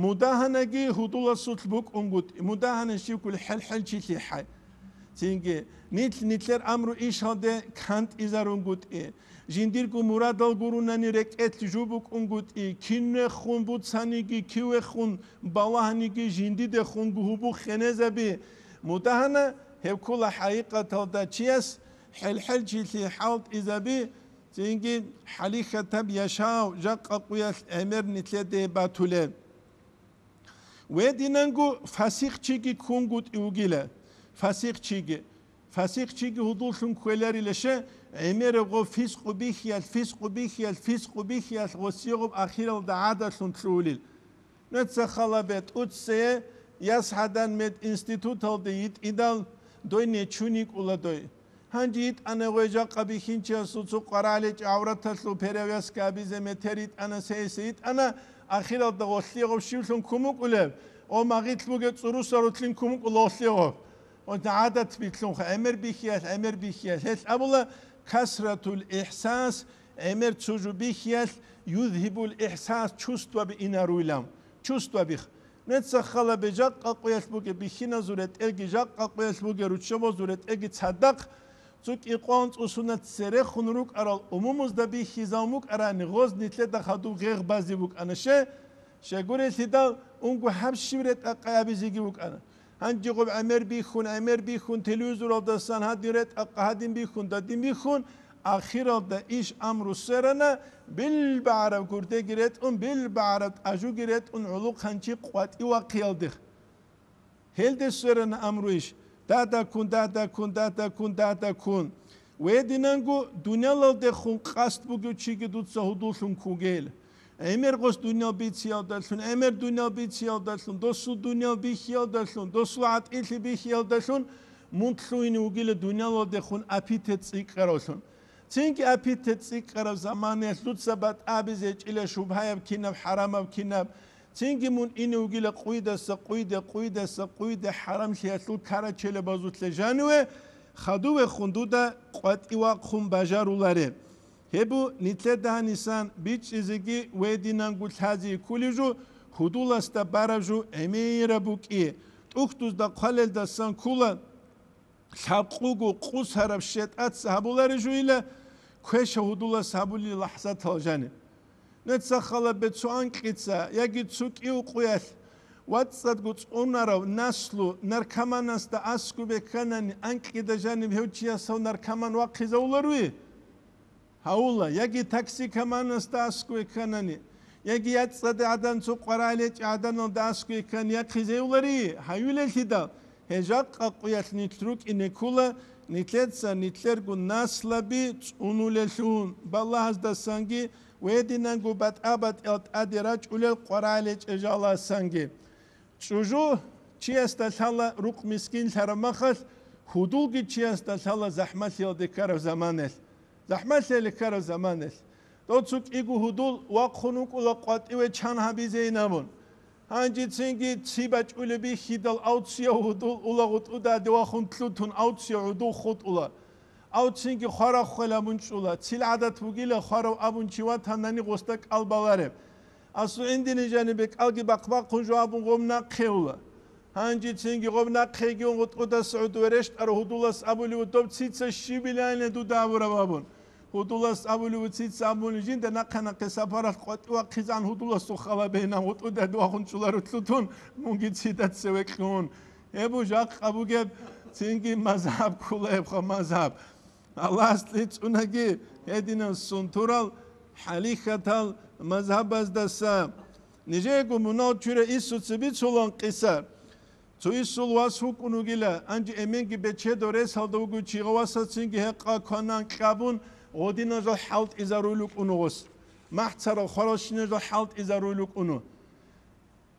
Мудагьанаги гьудуласулъ букӀунгутӀи, мудагьана щивкули хӀел-хӀелчилъи хӀай. Цинги, нилъ нилъер амру ишалде кантӀизарунгутӀи, жиндирго мурадал гурунани рекӀелъ жубукӀунгутӀи, кинехун буцаниги, кивехун балагьаниги жиндидехун гьубу хенезаби. Мудагьана гьеб ккола хӀакъикъаталда чияс хӀел-хӀелчилъи хӀалтӀизаби, цинги хӀалихьатаб яшав, жакъа къуялъ гӀемер нилъеде батулеб. Гьединанго фасихъчиги ккунгутӀи вугила. Фасихъчиги. Фасихъчиги гьудуллъун кквеларила, ще, гӀемераб гъо фискъу бихьиялъ, фискъу бихьиялъ, фискъу бихьиялъ гъосие гъоб ахиралда гӀадалъун лъугьулел. Нуца халабе тӀуццее яс гӀадан мединституталде йитӀидал, дой нечун йикӀула дой. Гьанже йитӀана гъой жакъа бихьинчиясул цо къвараличӀ гӀавраталъул перевязка абизе метер йитӀана, сейсе йитӀана, ахиралда гъолъие гъов щивлъун ккун букӀулеб? О, магъилъ бугеб цӀурусарулъин ккун букӀула гъолъие гъов. О, гӀадат битлъунха, гӀемер бихьиялъ, гӀемер бихьиялъ. Гьелъ абула, касратул ихсас, гӀемер цо жо бихьиялъ, юзгьибул ихсас, чувстваби инаруйла. Чувствабих. Нуца халабе жакъа къуялъ бугеб бихьиназул ретӀелги, жакъа къуялъ бугеб руччабазул ретӀелги цадахъ, цо кӀикъоялда цӀусуна церехун рукӀарал умумузда бихьизабун букӀарани, гъоз нилъеда хадуб гъегъ базе букӀана, ще, Щайгурелъидал унго гьаб щиб ретӀа-къай абизеги букӀана. Гьанже гъоб гӀемер бихьун, гӀемер бихьун, телевизоралдасан гьадин ретӀа-къай гьадин бихьун, дадин бихьун, ахиралда иш амру сверана, билбагӀараб гурдеги ретӀун, билбагӀараб тӀажуги ретӀун гӀолохъанчи къватӀив вахъиялдехъ. Гьелде сверана амру иш: дадаккун, дадаккун, дадаккун, дадаккун. Гьединанго дуниялалдехун къасд бугев чиги дуца гьудуллъун ккугел. ГӀемер гъос дуниял бициялдалъун, гӀемер дуниял бициялдалъун, досул дуниял бихьиялдалъун, досул гӀатӀилъи бихьиялдалъун мун лъугьине вугила дуниялалдехун апитет цӀикӀкӀаравлъун. Цинги апитет цӀикӀкӀараб заманаялъ дуца батӀабизе гьечӀила шубгьаяб кинаб, хӀарамаб кинаб. Цинги мун ине вугила къуйдаса къуйде, къуйдаса къуйде хӀарамлъиялъул карачелабазулъе жаниве, хадувехун дуда къватӀивахъун бажаруларе. Гьеб бу нилъеда гьанисан бичӀчӀизеги гьединанго лъази ккулеб жо, гьудуласда бараб жо гӀемераб букӀи. ТӀухьдузда хъвалелдасан ккула, лъабкъого къусараб щетӀаца гьабулареб жойила, квеша гьудулас гьабулел лахӀзатал жаниб. Нуца халабе цо анкьица яги цо кӀиго къуялъ вацӀцӀадго цӀунарав наслу наркоманасда аскӀубе кканани, анкьида жаниб гьев чиясав наркоман вахъизавуларуй? Гьавула, яги такси каманасда аскӀове кканани, яги яцӀцӀаде гӀадан цо къварагӀел гьечӀеб гӀаданалда аскӀове ккани яхъизейулари, гьаюлелъидал, гьеб жакъа къуялъ нилъ рукӀине ккула, нилъеца нилъерго наслаби цӀунулелъун, балагьаздасанги ва гьединанго батӀа-батӀиял тӀаде рачӀулел къварагӀел гьечӀеб жаласанги. ЧӀужу чиясда лъала рукъ мискинлъараб махалъ, гьудулги чиясда лъала захӀмалъиялде ккараб заманалъ. ЗахӀмалъиялде ккараб заманалъ. Дов цо кӀиго гьудул вахъун вукӀула къватӀиве чан гьабизейин абун. Гьанжецинги ци бачӀулеб бихьидал авцияв гьудул ула гъутӀудаде вахун лъутун авция гьудул хутӀула. Авцинги хвараххвел абун чӀула, цил гӀадат бугила хварав абун чи ватанани гъосда кӀал балареб. Асул гӀиндини жанибе кӀалги бахъ-бахъун жо абун гъоб нахъе ула. Гьанжецинги гъоб нахъеги ун гъутӀудаса гӀодове рещтӀарав гьудулас абулев доб цица щибилайне дуда абураб абун. Гьудулас абулев цица абуни жинда нахъе-нахъе сапаралъ къватӀивахъизегӀан гьудуласул халабейилан гъутӀудаде вахун чӀоларо лъутун, мунги цида цеве кьун. Гьеб жакъа бугеб, цинги мазгьаб ккола гьебха мазгьаб. Аллагьас лъицӀунаги гьединаб сунтурал хӀалихьатал мазгьабаздаса. Нижеего мунагь чура Иисуца бицулан къиса. Цо Иисул вас вукӀун вугила, гьанже эменги бечедав ресалда вугев чи гъов васацинги гьекъа кванан кьабун, гъодинал жал хӀалтӀизаруй лукӀуну гъос. МахӀцарал хваралщинал жал хӀалтӀизаруй лукӀуну.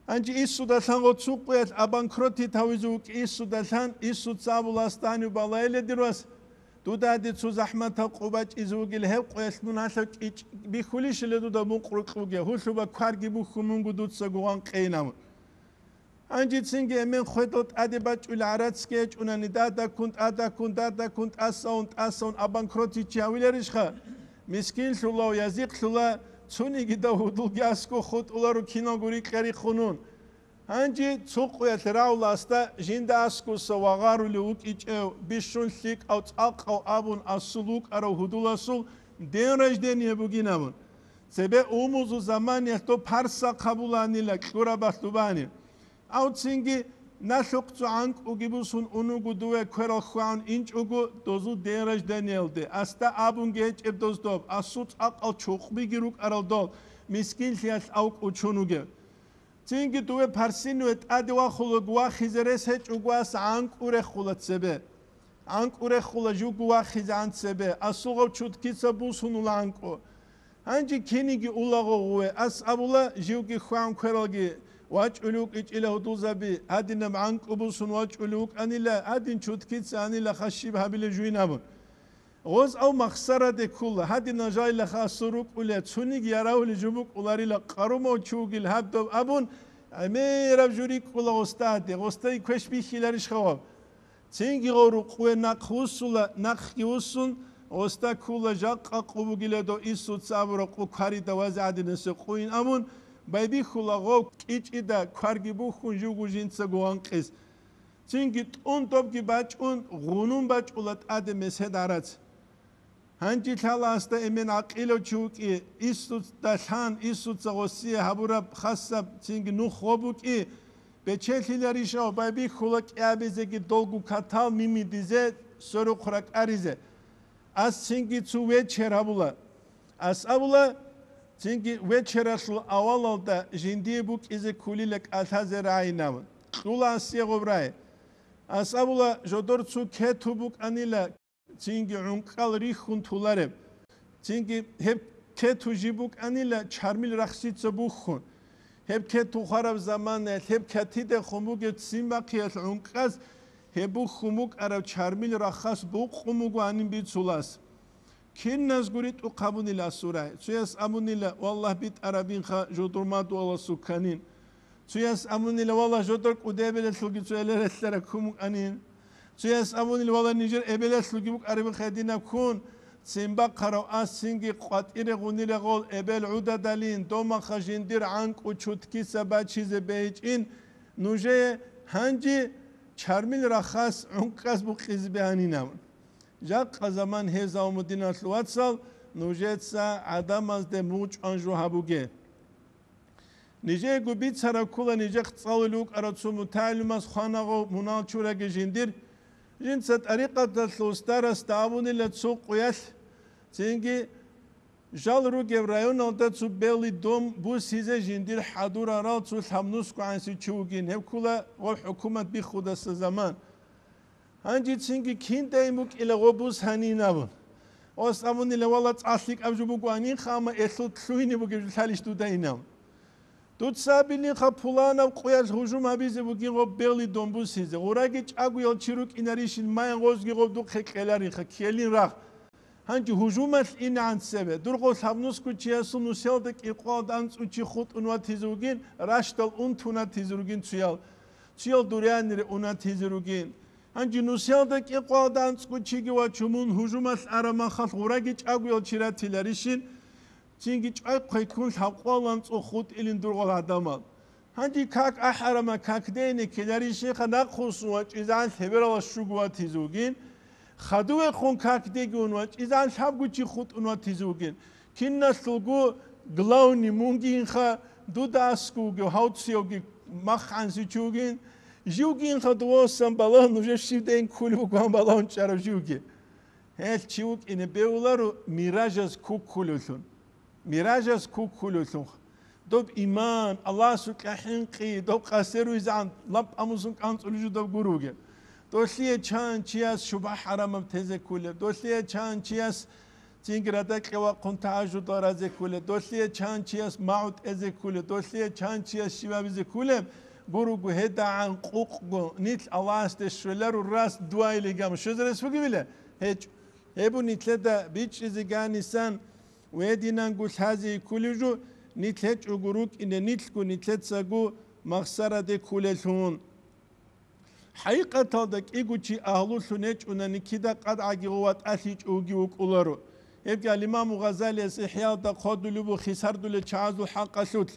Гьанже Иисудалъан гъо цукъуялъ обанкротить гьавизе вукӀи Иисудалъан, Иисуца абула, Астани балайиле, дир вас, дуда гьади цо захӀматал къо бачӀизе вугил, гьеб къоялъ мун гьалъав кӀичӀ бихьулищила дуда мукъ рукьуге, гьулъуба кварги бухьун мунго дуца гугъан къейинав. Гьанжецинги эмен хведал тӀаде бачӀулел гӀарацги гьечӀунани, дадаккун, тӀадаккун, дадаккун, тӀасаун, тӀасаун, обанкротить чи гьавиларищха? Мискинлъула, язихълъула, цониги дав гьудулги аскӀо хутӀуларо киналго рикьа-риххунун. Гьанже цо къуялъ рагӀуласда жинда аскӀоса вагъарулев вукӀичӀев, бищун лъикӀав, цӀакъав абун асул вукӀарав гьудуласул день рождения бугин абун. Цебе умузул заманиялъ доб парса хъабуланила кьурабалъ дубани. Авцинги налъухъ цо гӀанкӀуги бусун унуго дуве кверал хвагӀун инчӀого дозул день рождениялде, асда абунги гьечӀеб доз доб, асул цӀакъал чукъбиги рукӀарал дол, мискинлъиялъ авкӀучун вугев. Цинги дуве парсинуве тӀаде вахулего вахизе рес гьечӀого ас гӀанкӀу рехула цебе. ГӀанкӀу рехула жуго вахизегӀан цебе, асул гъав чуткица бусунула гӀанкӀу. Гьанже киниги улаго гъуве, ас абула, живги хвагӀун квералги вачӀулев вукӀичӀила гьудулзаби, гьадинаб гӀанкӀу бусун вачӀулев вукӀанила, гьадин чуткица анила хасщиб гьабилеб жуйин абун. Гъоз ав махсараде ккула, гьадинал жайлаха асул рукӀуле, цониги яравли жо букӀуларила къарумав чи вугил гьаб доб абун, гӀемераб жо рикӀкӀула гъосда гьаде, гъосда квеш бихьиларищ гъав? Цинги гъов рукъуве нахъ вуссула, нахъги вуссун, гъосда ккула жакъа къо бугила дов Иисуца абураб къо кварида вазе гӀадинасеб къойин абун, байбихьула гъов кӀичӀида кварги бухьун живго жинцаго гъанкъиз. Цинги тӀун добги бачӀун, гъунун бачӀула тӀаде месед гӀарац. Гьанже лъала гьасда эмен гӀакъилав чи вукӀи, Инсуда лъан, Инсуца гъосие гьабураб хасаб цинги нух гъо букӀи, бечелъиларищ ав? Байбихьула кӀиабизеги долго катал мимидизе, сверухъ ракӀаризе. Ас цинги цо вечер гьабула. Ас абула, цинги вечералъул авалалда жиндие букӀизе ккулила кӀалъазе рагӀинав. Кьула асие гъоб рагӀи. Ас абула, жодор цо кету букӀанила, цинги гӀункӀкӀал рихьун тулареб. Цинги гьеб кету жиб букӀанила чармил рахсица бухьун. Гьеб кету хвараб заманаялъ, гьеб катидехун бугеб ццин бахъиялъ гӀункӀкӀаз гьеб бухьун букӀараб чармил рахас букъун буго гьанин бицулас. Киназ гури тӀухъ гьабунила асул рагӀи. Цояс абунила, валлагь, битӀарабинха жодор мадугьаласул кканин. Цояс абунила, валлагь, жодор кӀудияб эбелалъулги цо эбелалъ раккун букӀанин. Цояс абунила, валлагь, нижер эбелалъулги букӀарабинха гьединаб ккун. Ццин бахъарав ас цинги къватӀире гъунирегъол эбел гӀудадалин, домаха жиндир гӀанкӀу чуткиса бачизе бегьичӀин, нужее гьанже чармил рахас гӀункӀкӀаз букъизе бегьанинаб. Жакъа заман гьезал, мудиналъул вацал, нужеца гӀадамазде мугъчӀван жо гьабуге. Нижеего бицараб ккула нижехъ цӀалулев вукӀарав цо мутагӀилимас хванагъав мунагьал чураги жиндир. Жинца тӀарикъаталъул устарасда абунила цо къуялъ, цинги жал ругеб районалда цо Белый дом бусизе жиндир хӀадурарал цо лъабнусго гӀанси чи вугин, гьеб ккула гъоб хӀукумат биххудаса заман. Гьанже цинги киндайин букӀила гъоб бус гьанин абун. Ос абунила, вала, цӀалъ лъикӀаб жо бугоанинха, амма элъул лъугьине бугеб жо лъалищ дуда инав? Дуца абилинха пуланаб къуялъ гьужум гьабизе бугин гъоб Белый дом бусизе. Гъураги чӀагоял чи рукӀинарищин, маян гъозги гъоб духъе кьеларинха, ккелин рагъ. Гьанже гьужумалъ инегӀан цебе, дурго лъабнусго чиясул нусиялда кӀикъоялда анцӀго чи хутӀун ватизе вугин, ращдал унтун ватизе ругин цуял, цуял дурианире ун ватизе ругин. Гьанже нусиялда кӀикъоялда анцӀго чиги вачун, мун гьужумалъ араб махалъ гъураги чӀагоял чи ратиларищин, цинги чӀвай-хъвай ккун лъабкъоялда анцӀго хутӀилин дургъал гӀадамал. Гьанже как ахӀарама, как дейине ккеларищинха, нахъвуссун вачӀизегӀан лъебералас щуго ватизе вугин, хадувехун как деги ун вачӀизегӀан лъабго чи хутӀун ватизе вугин. Киналъулго главный мунгиинха, дуда аскӀов вугев гьав цоявги махгӀанси чи вугин, живгиинха дувасан балагьун, нужер щибдайин кколеб бугоан балагьун чӀарав живги. Гьел чи вукӀине бегьуларо миражаз куккулевлъун. Миражаз куккулевлъунха. Доб иман, Аллагьасукьа хӀинкъи, доб къасер визегӀан лапӀа-мусун кӀанцӀулев жо доб гуруге. Долъие чан чияс шубгьа-хӀарамаб тезе ккулеб, долъие чан чияс цинги радакье вахъун тагьажудал разе ккулеб, долъие чан чияс магӀу тӀезе ккулеб, долъие чан чияс щибабизе ккулеб гуруго, гьедагӀан къукъго нилъ Аллагьасде щвеларо рас дуайилигам щвезе рес бугебила? ГьечӀо. Гьеб нилъеда бичӀчӀизе ганисан, гьединанго лъазе ккулев жо, нилъ гьечӀого рукӀине, нилъго нилъецаго махсараде ккулелъун. ХӀакъикъаталда кӀиго чи агьлулъун гьечӀунани кида къадгӀаги гъов ватӀалъичӀого вукӀуларо. Гьебги ал-Имаму Гъазалияс ИхӀяалда хъвадулеб буго хисардулел чагӀазул хӀакъалъулъ.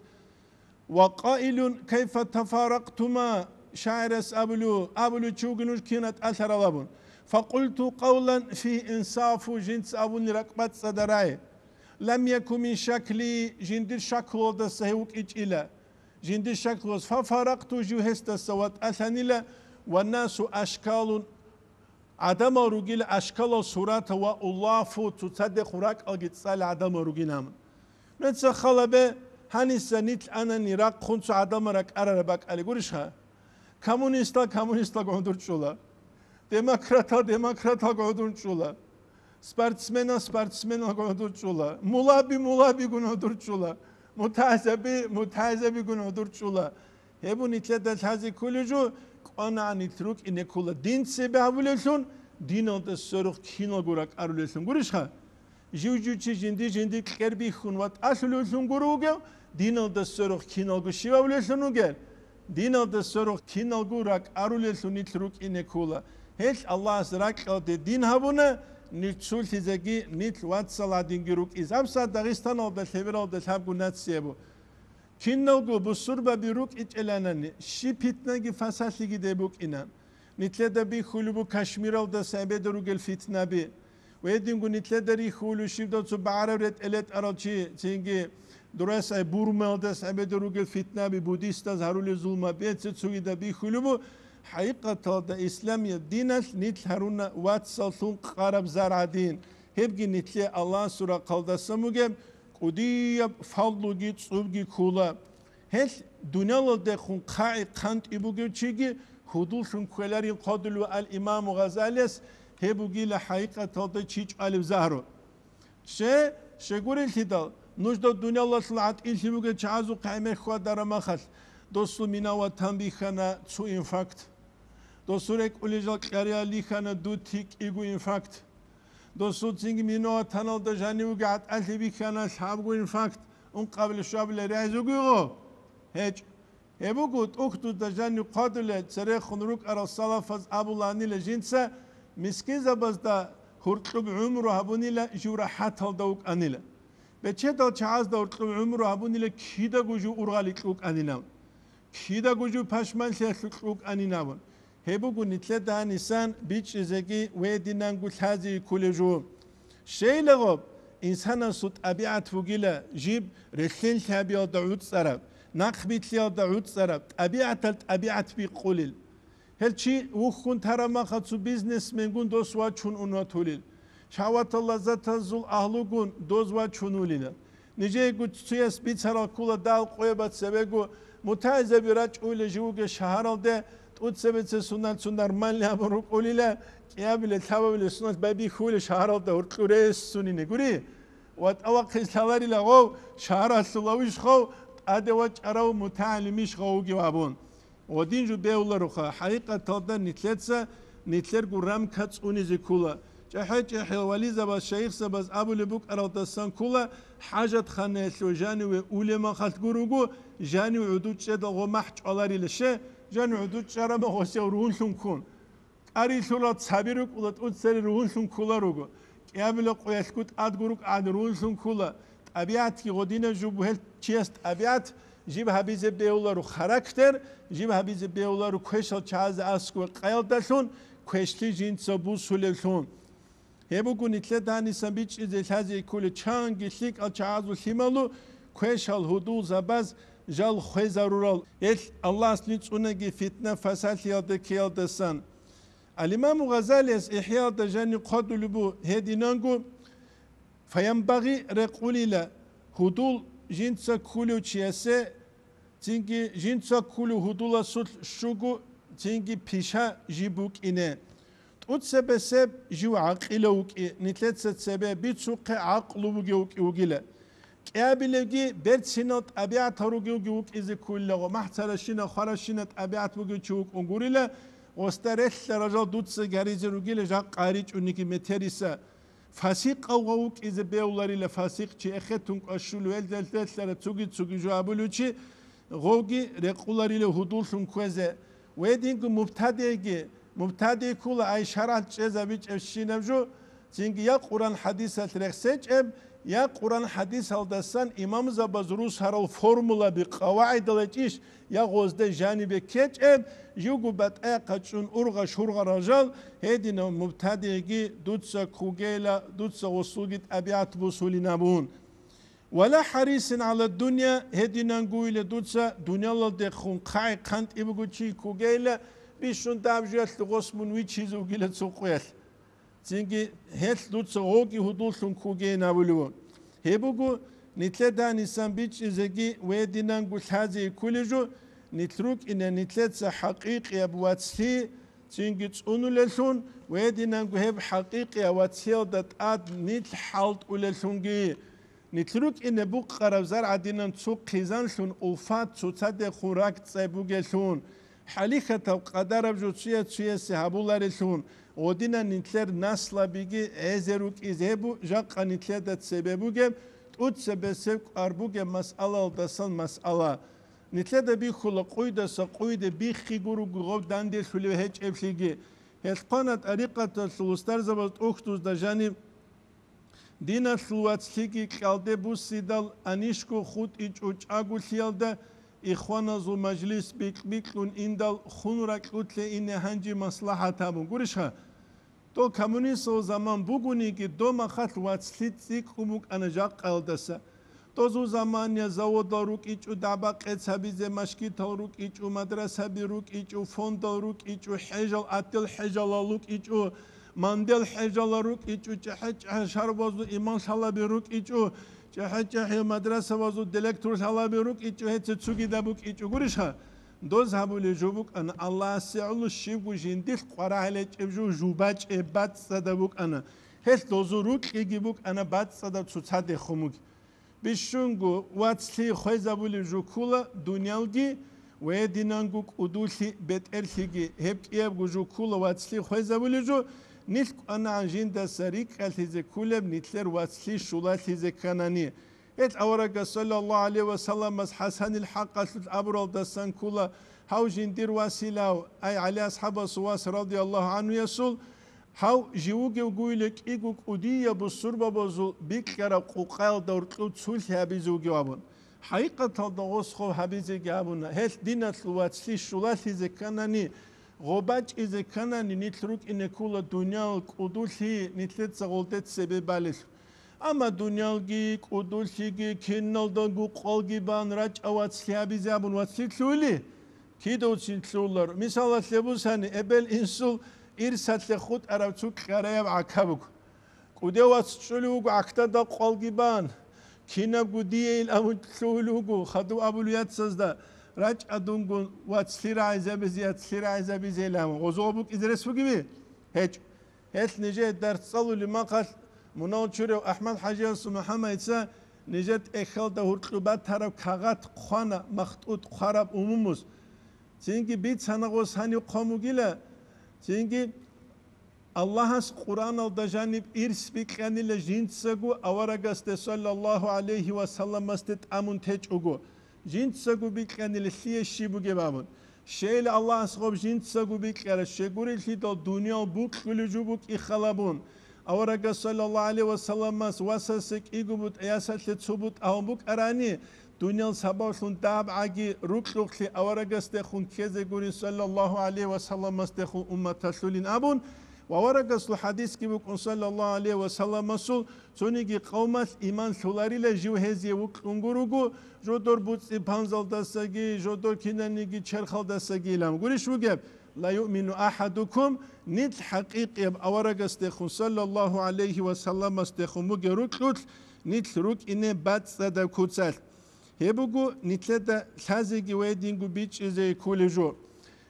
Ва къаилун, кайфа тафаракътума, шагӀирас абулев, абулев чи вугин нуж кин ратӀалъарал абун. Факъулту къавлан фигьи инсафу, жинца абуни ракӀбацӀцӀадаб рагӀи. Лам яку мин шакли, жиндир шаклуялдаса гьев вукӀичӀила. Жиндир шаклуялдаса, фафаракъту, жив гьесдаса ватӀалъанила, ва насу ашкалун, гӀадамал ругила ашкалал суратал ва улафу, цоцадехун ракӀалги цӀцӀалел гӀадамал ругин абун. Нужеца хал гьабе, гьаниса нилъ анани рахъун цо гӀадамал ракӀарараб бакӀалде гурищха? Коммунистал коммунисталго гӀодор чӀола. Демократал демократалго гӀодор чӀола. Спортсменал спортсменалго гӀодор чӀола. Мулаби мулабигун гӀодор чӀола. МутагӀзаби мутагӀзабигун гӀодор чӀола. Гьеб нилъеда лъазе кколев жо, кӀванагӀан нилъ рукӀине ккола дин цебе гьабулевлъун, диналда сверухъ киналго ракӀарулевлъун гурищха? Жив-жив чи жинди-жинди кьер бихьун ватӀалъулевлъун гуро вугев, диналда сверухъ киналго щив гьабулевлъун вугел? Диналда сверухъ киналго ракӀарулевлъун нилъ рукӀине ккола. Гьелъ Аллагьас ракьалде дин гьабуна, нилъ цолъизеги, нилъ вацал гӀадинги рукӀизе. ГьабсагӀат Дагъистаналда лъебералда лъабго нация буго. Киналго бусурбаби рукӀичӀеланани, щиб питнаги фасалъиги деб букӀина. Нилъеда бихьулеб буго Кашмиралдаса эбеда ругел фитнаби. Гьединго нилъеда рихьулев щиб дов цо багӀараб ретӀел ретӀарал чи, цинги дурасай Бурмаялдас гӀемеда ругел фитнаби, буддистаз гьарулел зулма беци цугида бихьулеб бу, хӀакъикъаталда исламияб диналъ нилъ гьаруна вацаллъун къараб заргӀадин, гьебги нилъе Аллагьасул рахъалдасан бугеб кӀудияб фадлуги цӀубги ккула. Гьелъ дуниялалдехун хъагӀи хъантӀи бугев чиги гьудуллъун кквеларин хъодулев ал-Имаму Гъазалияс гьеб бугила хӀакъикъаталда чи чӀвалеб загьру. Ще, щегурелъидал, нужда дуниялалъул гӀатӀилъи бугел чагӀазухъе гӀемер хьвадараб махалъ, досул мина-ватан бихьана цо инфаркт. Досул рекӀулел жал кьариялихьана дути кӀиго инфаркт. Досул цинги мина-ватаналда жанивги гӀатӀалъи бихьана лъабго инфаркт, ункъабилеб щуабилеб регӀизугиго? ГьечӀо. Гьеб буго, тӀухьдузда жанив хъвадулел церехун рукӀарал салафаз абуланила жинца, мискинзабазда гьуркьуб гӀумру гьабунила жив рахӀаталда вукӀанила. Бечедал чагӀазда гьуркьуб гӀумру гьабунила кидаго жив ургъаликь вукӀанилан. Кидаго жив пашманлъиялъукь вукӀанин абун. Гьеб буго нилъеда гьанисан бичӀчӀизеги ва гьединанго лъазе кколеб жо. Щайлагъаб, инсанасул тӀабигӀат бугила жиб релълъинлъабиялда гӀуцӀараб, нахъбилълъиялда гӀуцӀараб, тӀабигӀатал тӀабигӀат бикъулел. Гьел чи вухьун тараб махалъ цо бизнесменгун дос вачун ун ватулел. Шагьватал лаззатазул агьлугун доз вачун вулила. Нижеего цуяс бицарал ккула дагь къояб цебего мутагӀилзаби рачӀунел жив вугев шагьаралде, тӀоцебе цесунал цо нормальный абун рукӀулила, кӀиабилеб лъабабилеб соналъ байбихьулел шагьаралда гьуркьу рес сунине гури. Ва тӀавахъиз лъаларила гъов шагьаралъул авищ гъов, тӀаде вачӀарав мутагӀилимищ гъов вугев абун. Гъодин жо бегьулароха, хӀакъикъаталда нилъеца нилъерго рамка цӀунизе ккола. ЧӀехӀе-чӀехӀел вализабаз, шайихзабаз абулеб букӀаралдасан ккола, хӀажатханаялъув жаниве улеб махалъ гуруго, жанив гӀодов чӀедал гъо махӀ чӀваларила. Ще, жанив гӀодов чӀараб гъосияв ругьунлъун ккун. КӀарилъурал цаби рукӀула тӀоцере ругьунлъун кколаруго. КӀиабилеб къоялъго тӀадго рукӀаан ругьунлъун ккола. ТӀабигӀатги гъодинаб жо буго гьел чияс тӀабигӀат, жиб гьабизе бегьуларо характер, жиб гьабизе бегьуларо квешал чагӀазе аскӀове къаялдалъун, квешлъи жинца бусулевлъун. Гьеб буго нилъеда гьанисан бичӀчӀизе лъазе кколел чанги лъикӀал чагӀазул лъималу квешал гьудулзабаз жал хвезарурал, гьел Аллагьас нилъ цӀунаги фитна-фасалъиялда ккеялдасан. Ал-Имаму Гъазалияс ИхӀяалда жаниб хъвадулеб буго гьединанго, фаянбагъи рекъулила, гьудул жинца ккулев чиясе, цинги жинца ккулев гьудуласулъ щуго, цинги пиша жиб букӀине. ТӀуцебесеб жив гӀакъилав вукӀи, нилъеца цебе бицухъе гӀакълу бугев вукӀи вугила. КӀиабилевги берцинал тӀабигӀатал ругевги вукӀизе кколилаго, махӀцаращина, хваращина тӀабигӀат бугев чи вукӀун гурила, гъосда релълъарал жал дуца гьаризе ругила жакъа гьаричӀониги метериса. Фасикъав гъов вукӀизе бегьуларила, фасикъ чи эхетун кӀващулев, гьелдал релълъарав цуги-цуги жо абулев чи, гъовги рекъуларила гьудуллъун кквезе. Гьединго мубтадигӀги, мубтадигӀ ккола ай шаргӀалъ чӀезабичӀебщинаб жо, цинги я Къуран-хӀадисалъ рехсечӀеб, я Къуран-хӀадисалдасан имамзабаз русарал формулаби, къавагӀидал гьечӀищ, я гъозда жанибе ккечӀеб, живго батӀа-, батӀа-, чӀун ургъа-шургъа ражал, гьединав мубтадигӀги дуца ккугейила, дуца гъосулги тӀабигӀат бусулин абун. Вала хӀарисин гӀала дунья, гьединангуйила дуца дуниялалдехун хъай-хъантӀи буго чи ккугейила, бищун дабжуялъ гъос мун вичизе вугила цо къоялъ. Цинги гьелъ дуца гъоги гьудуллъун ккугейин абулев. Гьеб буго, нилъеда гьанисан бичӀчӀизеги ва гьединанго лъазе кколеб жо, нилъ рукӀине нилъеца хӀакъикъияб вацлъи цинги цӀунулеллъун ва гьединанго гьеб хӀакъикъияб вацлъиялда тӀад нилъ хӀалтӀулеллъунги. Нилъ рукӀине букъараб заргӀадинан цо хъизанлъун, улфат цоцадехун ракӀцӀай бугеллъун, хӀалихьатаб къадараб жо цояц-цоясе гьабулареллъун, гъодинан нилъер наслабиги гӀезе рукӀизе гьеб бу-, жакъа нилъеда цебе бугеб, тӀуцебесеб кӀвар бугеб масъалаялдасан масъала. Нилъеда бихьула къуйдаса къуйде биххи гуруго гъоб данделъулев гьечӀеблъиги. Гьелъ хъвана тӀарикъаталъул устарзабаз тӀухьдузда жаниб Диналъул вацлъиги кьалде буссидал, анищго хутӀичӀо чӀаголъиялда, ихваназул мажлис бикь-бикьун индал, хун ракьулъе ине гьанже маслахӀат гьабун. Гурищха? Дол коммунистал заман бугониги, дол махалъ вацлъи цӀикӀкӀун букӀана жакъаялдаса. Дозул замания заводал рукӀичӀо, дагӀба-къец гьабизе машгитал рукӀичӀо, мадрасаби рукӀичӀо, фондал рукӀичӀо, хӀежал, отдел хӀежалал рукӀичӀо, мандел хӀежалал рукӀичӀо, чӀехӀе-чӀехӀе шарбазул имам лъалаби рукӀичӀо, чӀехӀе-чӀехӀе мадрасабазул директор лъалаби рукӀичӀо, гьеце цогидаб букӀичӀо гурищха? Доз гьабулеб жо букӀана, Аллагьасе гӀоло щибго жиндилъ къварагьел гьечӀеб жо, жо бачӀеб бацӀцӀадаб букӀана. Гьелъ дозул рукьиги букӀана бацӀцӀадаб цоцадехун бугеб. Бищунго вацлъи хвезабулеб жо ккола дуниялги ва гьединанго кӀудулъи бетӀерлъиги. Гьеб кӀиябго жо ккола вацлъи хвезабулеб жо, нилъ кӀванагӀан жиндаса рикӀкӀалъизе кколеб нилъер вацлъи щулалъизе кканани. Гьел аварагас, саллаллагьу гӀалайгьи ва салламас, ХӀасанил хӀакъалъулъ абуралдасан ккола, гьав жиндир василав, ай ГӀали асхӀабасул вас, радияллагьу гӀанхуясул, гьав жив вугев гуйила кӀиго кӀудияб бусурбабазул бикьараб къукъаялда гьоркьоб цулъи гьабизе вугев абун. ХӀакъикъаталда гъос гъов гьабизеги абуна, гьелъ диналъул вацлъи щулалъизе кканани, гъоб бачӀизе кканани, нилъ рукӀине ккола дуниял кӀудулъи, нилъеца гъолде цебе балелъул. Амма дуниялги, кӀудулъиги, киналдаго къвалги бан рачӀа вацлъи гьабизе абун вацлъи лъугьули? Кидавцин лъугьуларо. Мисалалъе бусани, эбел-инсул ирсалъе хутӀараб цо кьараяб гӀака буго. КӀудев вац чӀулев вуго гӀакдада къвалги бан, кинабго дие ил абун лъугьулев вуго, хадув абулев яцазда, рачӀа дунгун вацлъи рагӀизабизе, яцлъи рагӀизабизе ил абун. Гъозо букӀизе рес бугеби? ГьечӀо. Гьелъ нижее дарс цӀалулеб махалъ, мунагьал чурав АхӀмад-хӀажиясул МухӀаммадица нижер тӀехьалда гьоркьоб батараб кагъат хъвана, махтӀут хъвараб умумуз. Цинги бицана гъос гьанив хъван бугила, цинги Аллагьас Къуръаналда жаниб ирс бикьанила жинцаго аварагасде, саллаллагьу гӀалайгьи ва салламасде, тӀамун течӀого, жинцаго бикьанила лъие щиб бугеб абун. Щейила Аллагьас гъоб жинцаго бикьараб, щегурелъидал дуниял букьулеб жо букӀи халабун. Аварагас, саллаллагьу гӀалайгьи ва салламас, васасе кӀиго бутӀа, ясалъе цо бутӀа гьавун букӀарани, дуниял сабаблъун дагӀабгӀаги рукьухълъи аварагасдехун ккезе гурин, саллаллагьу гӀалайгьи ва салламасдехун умматалъулин абун, ва аварагасул хӀадисги букӀун, саллаллагьу гӀалайгьи ва салламасул, цониги къавмалъ иман лъоларила жив гьезие вукьун гуруго, жодор буцӀцӀи-панзалдасаги, жодор кинаниги черхалдасаги илан. Гурищ бугеб? «Ла юъмину ахӀадукум», нилъ хӀакъикъияб аварагасдехун, саллаллагьу гӀалайгьи ва салламасдехун бугеб рукьулъ, нилъ рукӀине бацӀцӀадаб куцалъ. Гьеб буго нилъеда лъазеги ва гьединго бичӀчӀизеги кколеб жо.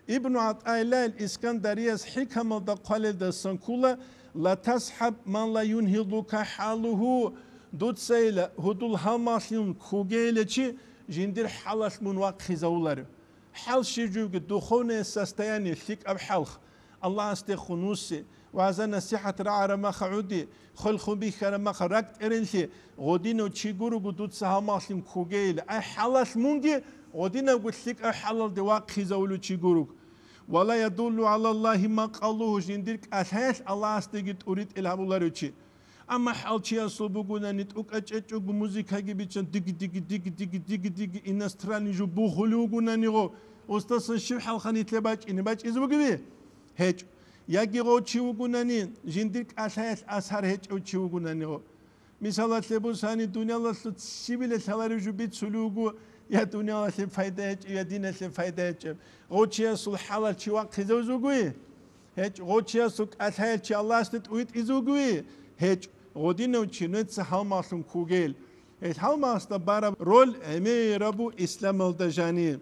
Ибну ГӀатӀаиллагьил Искандарияс хӀикамалда хъвалелдасан ккола: «Ла тасхӀаб ман ла юнгьилука хӀалугьу», дуцайила гьудул гьалмагълъун ккогейила чи жиндир хӀалалъ мун вахъизавуларев. ХӀал щиб жибги, духовное состояние, лъикӀаб хӀалх, Аллагьасдехун вуссин, вагӀза-насихӀат рагӀараб маха гӀуди, хвелхун бихьараб маха ракӀ тӀеренлъи, гъодинав чи гурого дуца гьалмагълъун ккогейила. Ай хӀалалъ мунги гъодинабго лъикӀаб хӀалалде вахъизавулев чи гурого. «Ва ла ядуллу гӀала Аллагьи макъалугьу», жиндир кӀалъаялъ Аллагьасдеги тӀуритӀел гьабуларев чи. Амма хӀалчиясул бугунани, тӀукӀа чӀечӀого музыкаги биччан, диги-диги, диги-диги, диги-диги, иностранный жо бухулев вугунани гъо, устасан щиб хӀалха нилъе бачӀине бачӀизе бугеби? ГьечӀо. Яги гъо чи вугунани, жиндир кӀалъаялъ асар гьечӀев чи вугунани гъо. Мисалалъе бусани, дуниялалъул щибила лъаларев жо бицулев вуго, я дуниялалъе пайда гьечӀеб, я диналъе пайда гьечӀеб. Гъо чиясул хӀалал чи вахъизавуз вугуй? ГьечӀ. Гъо чиясул кӀалъаялъ чи Аллагьасде тӀуитӀизе вугеве? ГьечӀ. Гъодинав чи нуца гьалмагълъун ккугел. Гьел гьалмагъасда бараб роль гӀемерабу исламалда жани.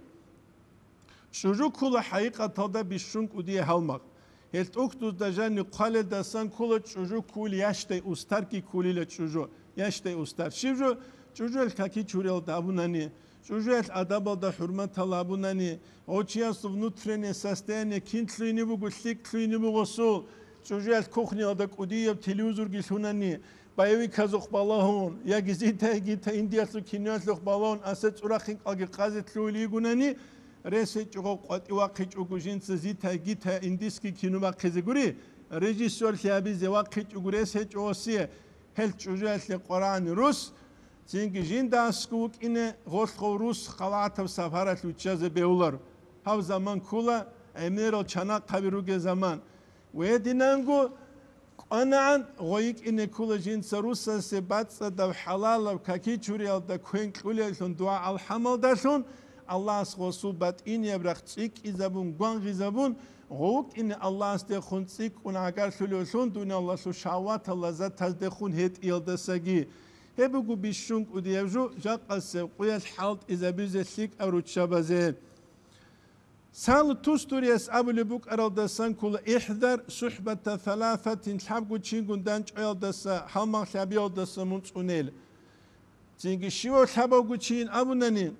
ЧӀужу ккула хӀакъикъаталда бищун кӀудияй гьалмагъ. Гьел тӀухьдузда жани хъвалелдасан ккула чӀужу ккули яшдай устарги ккулила чӀужу, яшдай устар. Щиб жо? ЧӀужуялъ каки чуралда абунани, чӀужуялъ адабалда хӀурматал абунани, гъо чиясул внутреннее состояние кин лъугьине буго, лъикӀ лъугьине буго гъосул, чӀужуялъ кухниялда кӀудияб телевизорги лъунани, боевиказухъ балагьун, яги зита-гита индиялъул киноялъухъ балагьун, асе цӀурахъин кӀалги къазе лъугьулигунани, рес гьечӀого къватӀи вахъичӀого жинца зита-гита индийский кино бахъизе гури, режиссёрлъи гьабизе вахъичӀого рес гьечӀо осие, гьел чӀужуялъе къварагӀани рус, цинги жинда аскӀов вукӀине гъолъ гъов рус халатаб сапаралъ виччазе бегьуларо. Гьав заман ккула гӀемерал чанахъаби ругел заман. Ва гьединанго КъванагӀан гъой йикӀине ккола жинца русасе бацӀцӀадаб хӀалалаб какичуриялда квен кьулеллъун дугӀа-алхӀамалдалъун, Аллагьас гъосул батӀинияб рахъ цӀикӀкӀизабун, гвангъизабун, гъов вукӀине Аллагьасдехун цӀикӀкӀун гӀагарлъулевлъун дуниялалъул шагьватал лаззатаздехун гьетӀиялдасаги. Гьеб буго бищун кӀудияб жо жакъасеб къуялъ хӀалтӀизабизе лъикӀаб руччабазе. Цал тустурияс абулеб букӀаралдасан ккола: «ИхӀзар сухӀбата саласатин», лъабго чингун данчӀваялдаса, гьалмагълъи гьабиялдаса мун цӀунел. Цинги щивав лъабавго чийин абунани: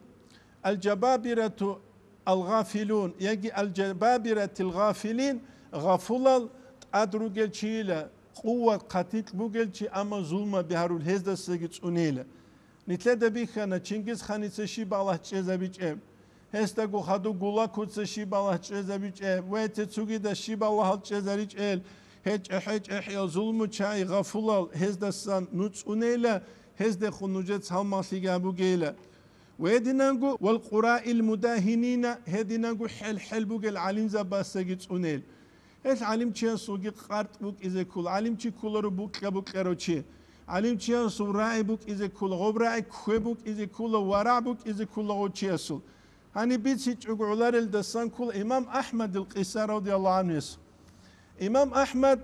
«Аль-жабабирату аль-гъафилун», яги «аль-жабабиратил гъафилин», гъафулал тӀад ругел чийила, къуват хъатикь бугел чи, амма зулма бигьарул гьездасаги цӀунейила. Нилъеда бихьана Чингисханица щиб балагь чӀезабичӀеб, гьесдаго хадуб Гулакуца щиб балагь чӀезабичӀеб ва гьеце цогидаз щиб балагьал чӀезаричӀел, гьечӀехӀе-чӀехӀиял зулмучагӀи гъафулал гьездасан нуцӀунейила, гьездехун нужец гьалмагълъиги гьабугейила. Ва гьединанго, вал къураил мудагьинина, гьединанго хӀел-хӀел бугел гӀалимзабасаги цӀунел. Гьел гӀалимчиясулги къартӀ букӀизе ккола, гӀалимчи кколаро букьа-букьарав чи. ГӀалимчиясул рагӀи букӀизе ккола, гъоб рагӀи ккве букӀизе ккола, варагӀ букӀизе ккола гъов чиясул. Гьаниб бицичӀого гӀоларелдасан ккола имам АхӀмадил къиса радияллагьу гӀанхуяс. Имам АхӀмад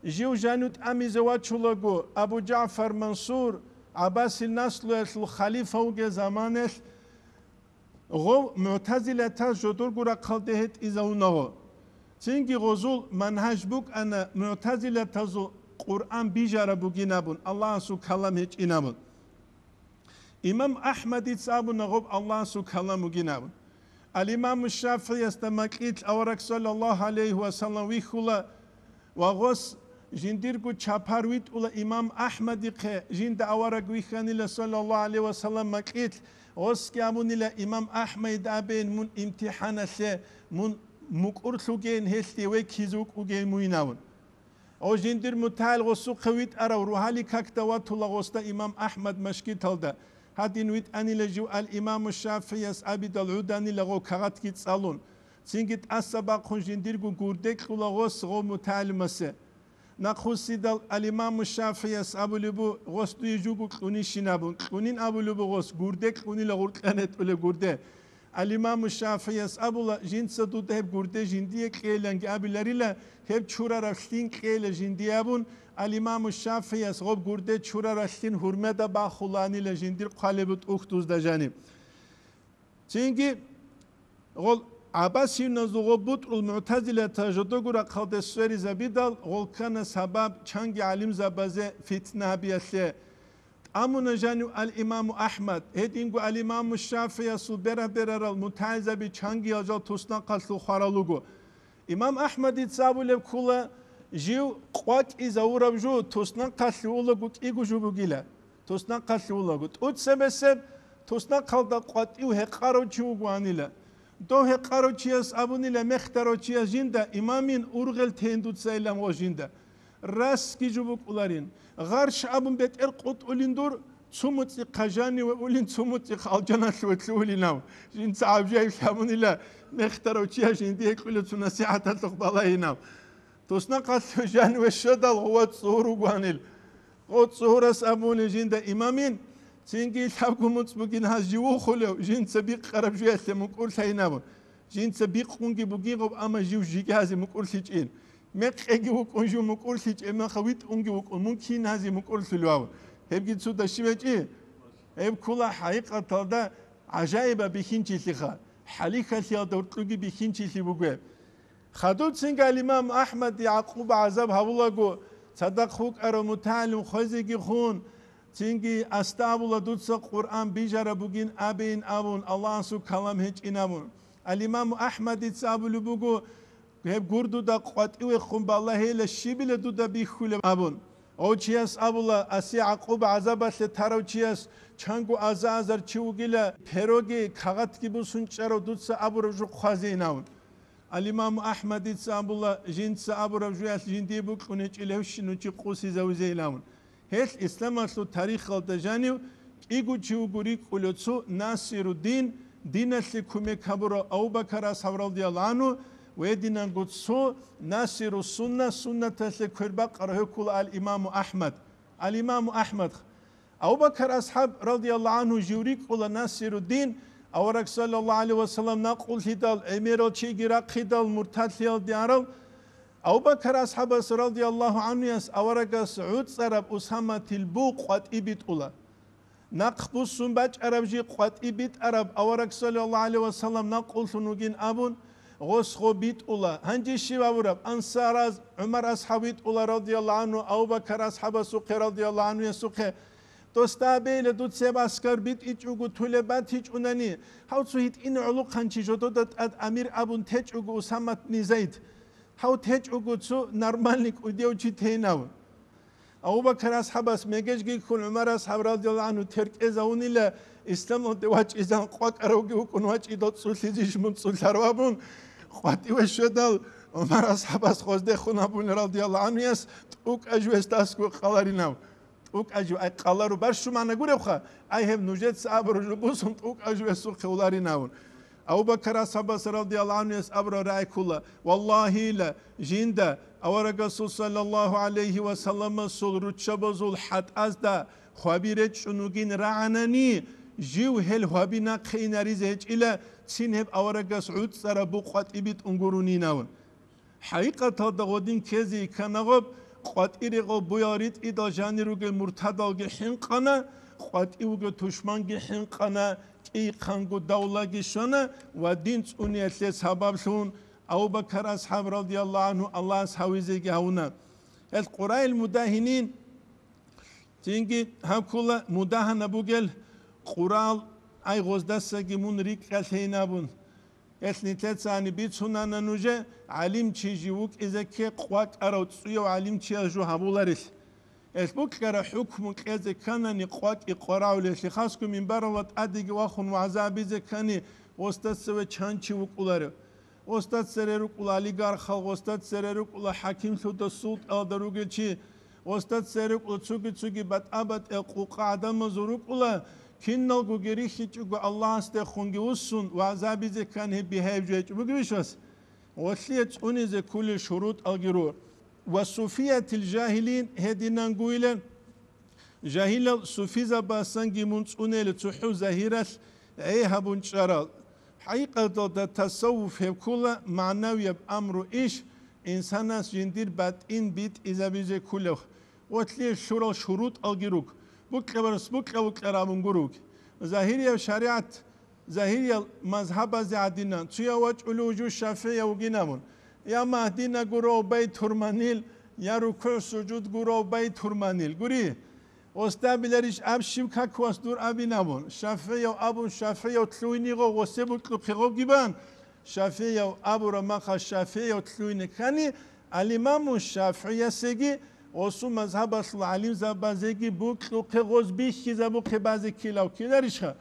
жив жанив тӀамизе вачулаго, Абу ЖагӀфар Мансур, ГӀаббасил наслуялъул халифа вугел заманалъ, гъов мугӀтазилатаз жодорго рахъалде гьетӀизавуна гъо. Цинги гъозул мангьаж букӀана мугӀтазилатазул Къуръан бижараб бугин абун, Аллагьасул калам гьечӀин абун. Имам АхӀмадица абуна гъоб Аллагьасул калам бугин абун. Ал-Имаму ШафигӀиясда макьилъ авараг саллаллагьу гӀалайгьи ва саллам вихьула ва гъос жиндирго чапар витӀула имам АхӀмадихъе, жинда авараг вихьанила саллаллагьу гӀалайгьи ва саллам макьилъ, гъосги абунила имам АхӀмадида абейин мун имтихӀаналъе, мун мукӀурлъугейин гьелъие веккизе вукӀугейин мугьин абун. Гъо жиндир мутагӀил гъосухъе витӀарав ругьали какда ватула гъосда имам АхӀмад машгиталда. Гьадин витӀанила жив ал-Имаму ШафигӀияс абидал гӀуданила гъо кагъатги цӀалун. Цинги тӀаса бахъун жиндирго гурде кьула гъос гъо мутагӀилмасе. Нахъусидал ал-Имаму ШафигӀияс абулеб бу гъос дуе жуго кьунищин абун, кьунин абулеб бу гъос, гурде кьунила гъуркьа нетӀулеб гурде. Ал-Имаму ШафигӀияс абула, жинца дуда гьеб гурде жиндие кьейиланги абиларила, гьеб чурараб лъин кьейила жиндие абун, ал-Имаму ШафигӀияс гъоб гурде чурараб лъин гьурмада бахуланила жиндир хъвалеб бу тӀухьдузда жаниб. Цинги гъол гӀаббасиюназул гъоб бутӀрул мугӀтазилата жодого рахъалде сверизабидал, гъол ккана сабаб чанги гӀалимзабазе фитна гьабиялъе. Тӏамуна жанив ал-Имаму АхӀмад, гьединго ал-Имаму ШафигӀиясул бера-берарал мутагӀилзаби чангиял жал туснахъалъув хварал руго. Имам АхӀмадица абулеб ккола, жив къватӀизавураб жо туснахъалъув улаго кӀиго жо бугила. Туснахъалъув улаго. ТӀуцебесеб туснахъалда къватӀив гьекъарав чи вугоанила. Дов гьекъарав чияс абунила мехтарав чияс жинда, имамин, ургъел тейин дуца илан гъо жинда. Расги жо букӀуларин. Гъарш абун бетӀер къутӀулин дур, цо муцӀихъа жаниве улин, цо муцӀихъ алжаналъуве лъугьулинав. Жинца гӀабжаиблъи абунила, мехтарав чияс жиндие кьула цо насихӀаталъухъ балагьинав. Туснахъалъув жаниве щведал гъо цӀугьур вугоанил. Гъо цӀугьурас абуни жинда имамин, цинги лъабго муцӀ бугин гьаз жив вухулев, жинца бикъараб жуялъе мукӀурлъайин абун. Жинца бикъунги бугин гъоб, амма жив жиги гьазе мукӀурлъичӀин. Мекъеги вукӀун жив мукӀурлъичӀеб меха витӀунги вукӀун, мун кин гьазе мукӀурлъулев абун. Гьебги цо дашивечӀи? Гьеб ккола хӀакъикъаталда гӀажаибаб бихьинчилъиха, хӀалихьалъиялда гьоркьуги бихьинчилъи буго гьеб. Хадуб цинги ал-Имам АхӀмад Якъуб гӀазаб гьавулаго, цадахъ вукӀарав мутагӀилим хвезеги хун, цинги аста абула, дуца Къуръан бижараб бугин абейин абун, Аллагьасул калам гьечӀин абун. Ал-Имаму АхӀмадица абулеб буго, гьеб гурдуда къватӀивехун балагьейила щибила дуда бихьулеб абун. Гъов чияс абула, асе Якъуб гӀазабалъе тарав чияс чанго аза-азар чи вугила, пероги кагъатги бусун чӀарав дуца абураб жо хъвазейин абун. Ал-Имаму АхӀмадица абула, жинца абураб жуялъ жиндие букьун гьечӀила гьевщинав чи къусизавизейилан. Гьелъ исламалъул тарихалда жанив кӀиго чи вуго рикӀкӀулев цо Насируддин, диналъе кумек гьабурав Абу-Бакар асхӀаб радияллагьу гӀанху, Гьединанго цо Насиру Сунна, суннаталъе квербакъарав гьев ккола ал-Имаму Ахмад. Ал-Имаму Ахмад. Абу Бакар асхӀаб, радияллагьу гӀангьу, жив рикӀкӀула Насируддин, авараг, саллаллагьу гӀалайгьи ва саллам, накъуллъидал, гӀемерал чиги рахъидал, муртадлъиялде арал. Абу Бакар асхӀабас, радияллагьу гӀангьуяс, аварагас гӀуцӀараб Усаматил бу къватӀи битӀула. Нахъ буссун бачӀараб жи къватӀи битӀараб авараг, саллаллагьу гӀалайгьи ва саллам, накъуллъун вугин абун, гъос гъо битӀула. Гьанже щив абураб? Ансараз ГӀумар асхӀаб витӀула, радияллагьу гӀангьу, Абу Бакар асхӀабасухъе, радияллагьу гӀангьуясухъе. Дос, дагьабейила, дуца гьеб аскар битӀичӀого, тулеб батичӀунани, гьав цо гьитӀине гӀолохъанчи жодода тӀад амир абун течӀого Усамат бни Зайд, гьав течӀого цо нормальный кӀудияв чи тейин абун. Абу Бакар асхӀабас мегеж гиккун, ГӀумар асхӀаб, радияллагьу гӀангьу, теркӀезавунила, исламалде вачӀизан къвакӀаравги вукӀун вачӀидал цӀулъизищ мун цӀулъарав абун, къватӀиве щведал, ГӀумар асхӀабас гъоздехун абуна, радияллагьу гӀангьуяс, тӀукӀа жугьес дасго къаларинав. ТӀукӀа жугьес, ай, къалару барщу магӀна гуребха, ай, гьеб нужеца абураб жо босун тӀукӀа жугьесухъе уларинавун. Абу Бакар асхӀабас, радияллагьу гӀангьуяс, абураб рагӀи ккола: «Валлагьила, жинда аварагасул, саллаллагьу гӀалайгьи ва салламасул руччабазул хӀатӀазда хваби речӀчӀун вугин рагӀанани, жив гьел хваби нахъе инаризе гьечӀила, цин гьеб аварагас гӀуцӀараб бу къватӀи битӀун гурунинавун». ХӀакъикъаталда гъодин ккезе йиккана гъоб, къватӀире гъоб буял ритӀидал жанир ругел муртадалги хӀинкъана, къватӀив вугев тушманги хӀинкъана, кӀийхъанго давлаги щвана ва дин цӀуниялъе сабаблъун Абу Бакар асхӀаб, радияллагьу гӀангьу, Аллагьас гьавизеги гьавуна. Гьел Къураил Мудагьинин, цинги гьаб ккола мудагьана бугел Къурал, ай, гъоздасаги мун рикӀкӀалъейин абун. Гьелъ нилъецани бицунана нужее, гӀалимчи жив вукӀизе кке къвакӀарав цӀуяв гӀалимчиял жо гьабуларелъ. Гьелъ букьараб хӀукму кьезе кканани къвакӀи къварагӀулелъи, хасго минбаралда тӀадеги вахун вагӀза гьабизе ккани, гъосда цеве чан чи вукӀуларев? Гъосда цере рукӀула олигархал, гъосда цере рукӀула хӀакимлъуда, султӀалда ругел чи, гъосда цере рукӀула цуги-цуги батӀа-батӀиял къукъа гӀадамазул рукӀула, киналгоги рихьичӀого Аллагьасдехунги вуссун, вагӀза гьабизе ккани гьеб бигьаяб жо гьечӀо бугебищ, вас? Гъолъие цӀунизе кколел шурутӀалги руго. Ва суфиятил жагьилин, гьединангойилан, жагьилал суфизабасанги мун цӀунейила цохӀо загьиралъ гӀей гьабун чӀарал. ХӀакъикъаталда тасаввуф гьеб ккола магӀнавияб амру иш, инсанас жиндир батӀин битӀизабизе кколев. Гъолъие лъурал шурутӀалги руго. Букьа-барас букьа-букьара абун гуро. Загьирияб шаригӀат, загьириял мазгьабазе гӀадинан, цояв вачӀулев жо ШафигӀияв вугин абун, я Магьдина гурав байтурманил, я рукугӀ-сужуд гурав байтурманил. Гури, гъосда биларищ аб щиб как вас дур абин абун, ШафигӀияв абун, ШафигӀияв лъугьине гъов гъосе букьухъе гъобги бан, ШафигӀияв абураб махалъ ШафигӀияв лъугьине ккани, ал-Имаму ШафигӀиясеги гъосул мазгьабалъул гӀалимзабазеги букьухъе гъоз бихьизабухъе базе ккелав ккеларищха?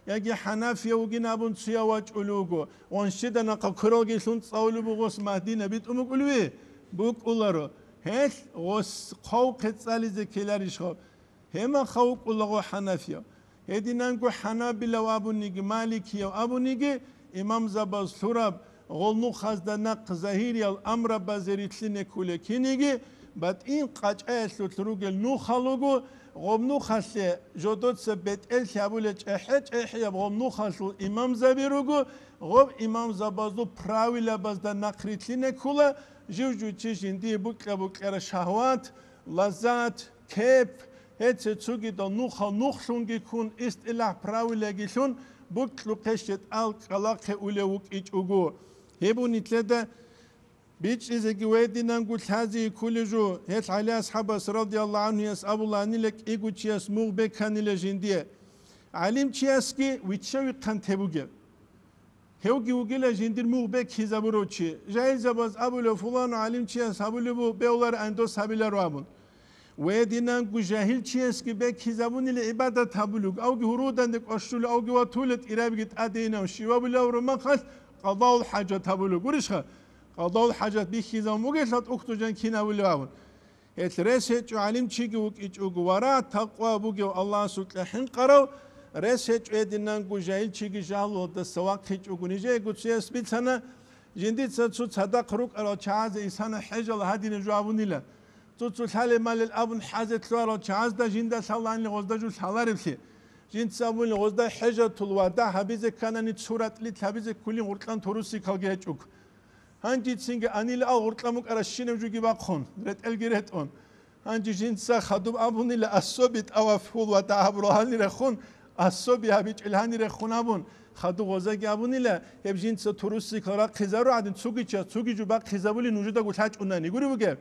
Яги хӀанафияв вугин абун цояв вачӀулев вуго, ва нщида нахъа квералги лъун цӀалулеб буго гъос Магьдина битӀун букӀулеви? БукӀуларо. Гьелъ гъос хъвахъе цӀализе ккеларищха? Гьеб махав вукӀулаго хӀанафияв. Гьединанго хӀанабилав абуниги, маликияв абуниги, имамзабаз лъураб, гъол нухазда нахъ загьириял амрабазе рилълъине кколел киниги, батӀин къачӀаялъулъ ругел нухал руго, гъоб нухалъе жодоца бетӀерлъи гьабулел чӀехӀе-чӀехӀияб гъоб нухалъул имамзаби руго, гъоб имамзабазул правилабазда нахъ рилълъине ккола, жив-жив чи жиндие букьа-букьара шагьват, лаззат, кеп, гьеце цогидал нухал нухлъунги ккун, истилахӀ правилаги лъун, букьухъе щетӀал кӀкӀалахъе улев вукӀичӀого. Гьеб нилъеда бичӀчӀизеги гьединанго лъазе кколеб жо, гьелъ ГӀали асхӀабас, радияллагьу гӀангьуяс, абуланила кӀиго чияс мугъ беканила жиндие. ГӀалимчиясги вичча-вихъан те бугеб. Гьевги вугила жиндир мугъ беккизабурав чи. Жагьилзабаз абулев, фулану гӀалимчияс гьабулеб бу, бевлар андос гьабиларо абун. Гьединанго жагьилчиясги беккизабунила гӀибадат гьабулев, авги гьуруданде кӀвашулев, авги ватулев, тӀирабиги тӀадейинав, щивабулев ромахалъ къадаул хӀажат гьабулев. Гурищха? Къадаул хӀажат бихьизабун бугелъул тӀухьдужан кин гьабулев абун. Гьелъ рес гьечӀо гӀалимчиги вукӀичӀого, варагӀ-такъва бугев Аллагьасукьа хӀинкъарав, рес гьечӀо гьединанго жагьилчиги жагьлуялдаса вахъичӀого. Нижеего цояс бицана, Жиндица цо цадахъ рукӀарал чагӀазе исана хӀежал гьадинаб жо абунила. Цо-цо лъалеб малел абун хӀазе лъугьарал чагӀазда жинда лъалаанила гъозда жо лъалареблъи. Жинца абунила гъозда хӀежатул вада гьабизе кканани цо ратӀлил гьабизе ккулин гъуркьан турусикалги гьечӀого. Гьанжецинги анила ал гъуркьан букӀаращинаб жуги бахъун, ретӀелги ретӀун. Гьанже жинца хадуб абунила, ассоби тӀавафул ва дагьаб рогьанирехун, ассоби гьабичӀел гьанирехун абун, хадуб гъозаги абунила, гьеб жинца турусикал рахъизару гӀадин, цуги час, цуги жо бахъизабули нужедаго лъачӀунани. Гури бугеб?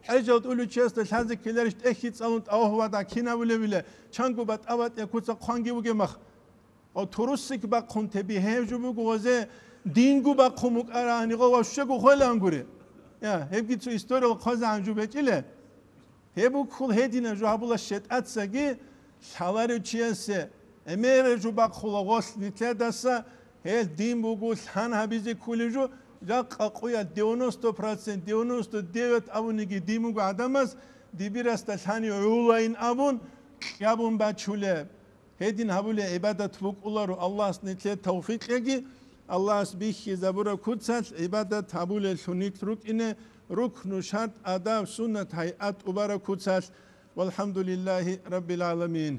ХӀежал тӀулев чиясда лъазе ккеларищ тӀехьги цӀалун тӀаваф ва дагь кинабулевила, чанго батӀа-батӀияб куца хъванги бугеб мах. Ва турусик бахъун теби гьев жо буго гъозе динго бахъун букӀарани гъо ва щего хвелан гури. Я, гьебги цо историял хъвазегӀан жо бечӀила. Гьеб буккул гьедина жо гьабула шетӀацаги лъаларев чиясе, гӀемераб жо бахъула гъолъ нилъедаса, гьел дин буго лъан гьабизе ккулев жо, жакъа къуя девяносто процент, девяносто девять абуниги дин буго гӀадамаз, дибирасда лъани гӀулайин абун, кьабун бачулеб. Гьедин гьабулеб гӀибадат букӀуларо. Аллагьас нилъее тавфикъ кьеги, Аллагьас бихьизабураб куцалъ гӀибадат гьабулеллъун нилъ рукӀине, рукну, шартӀ, адаб, суннат, гьайат тӀубараб куцалъ. ВалхӀамдулиллагьи раббил гӀаламин.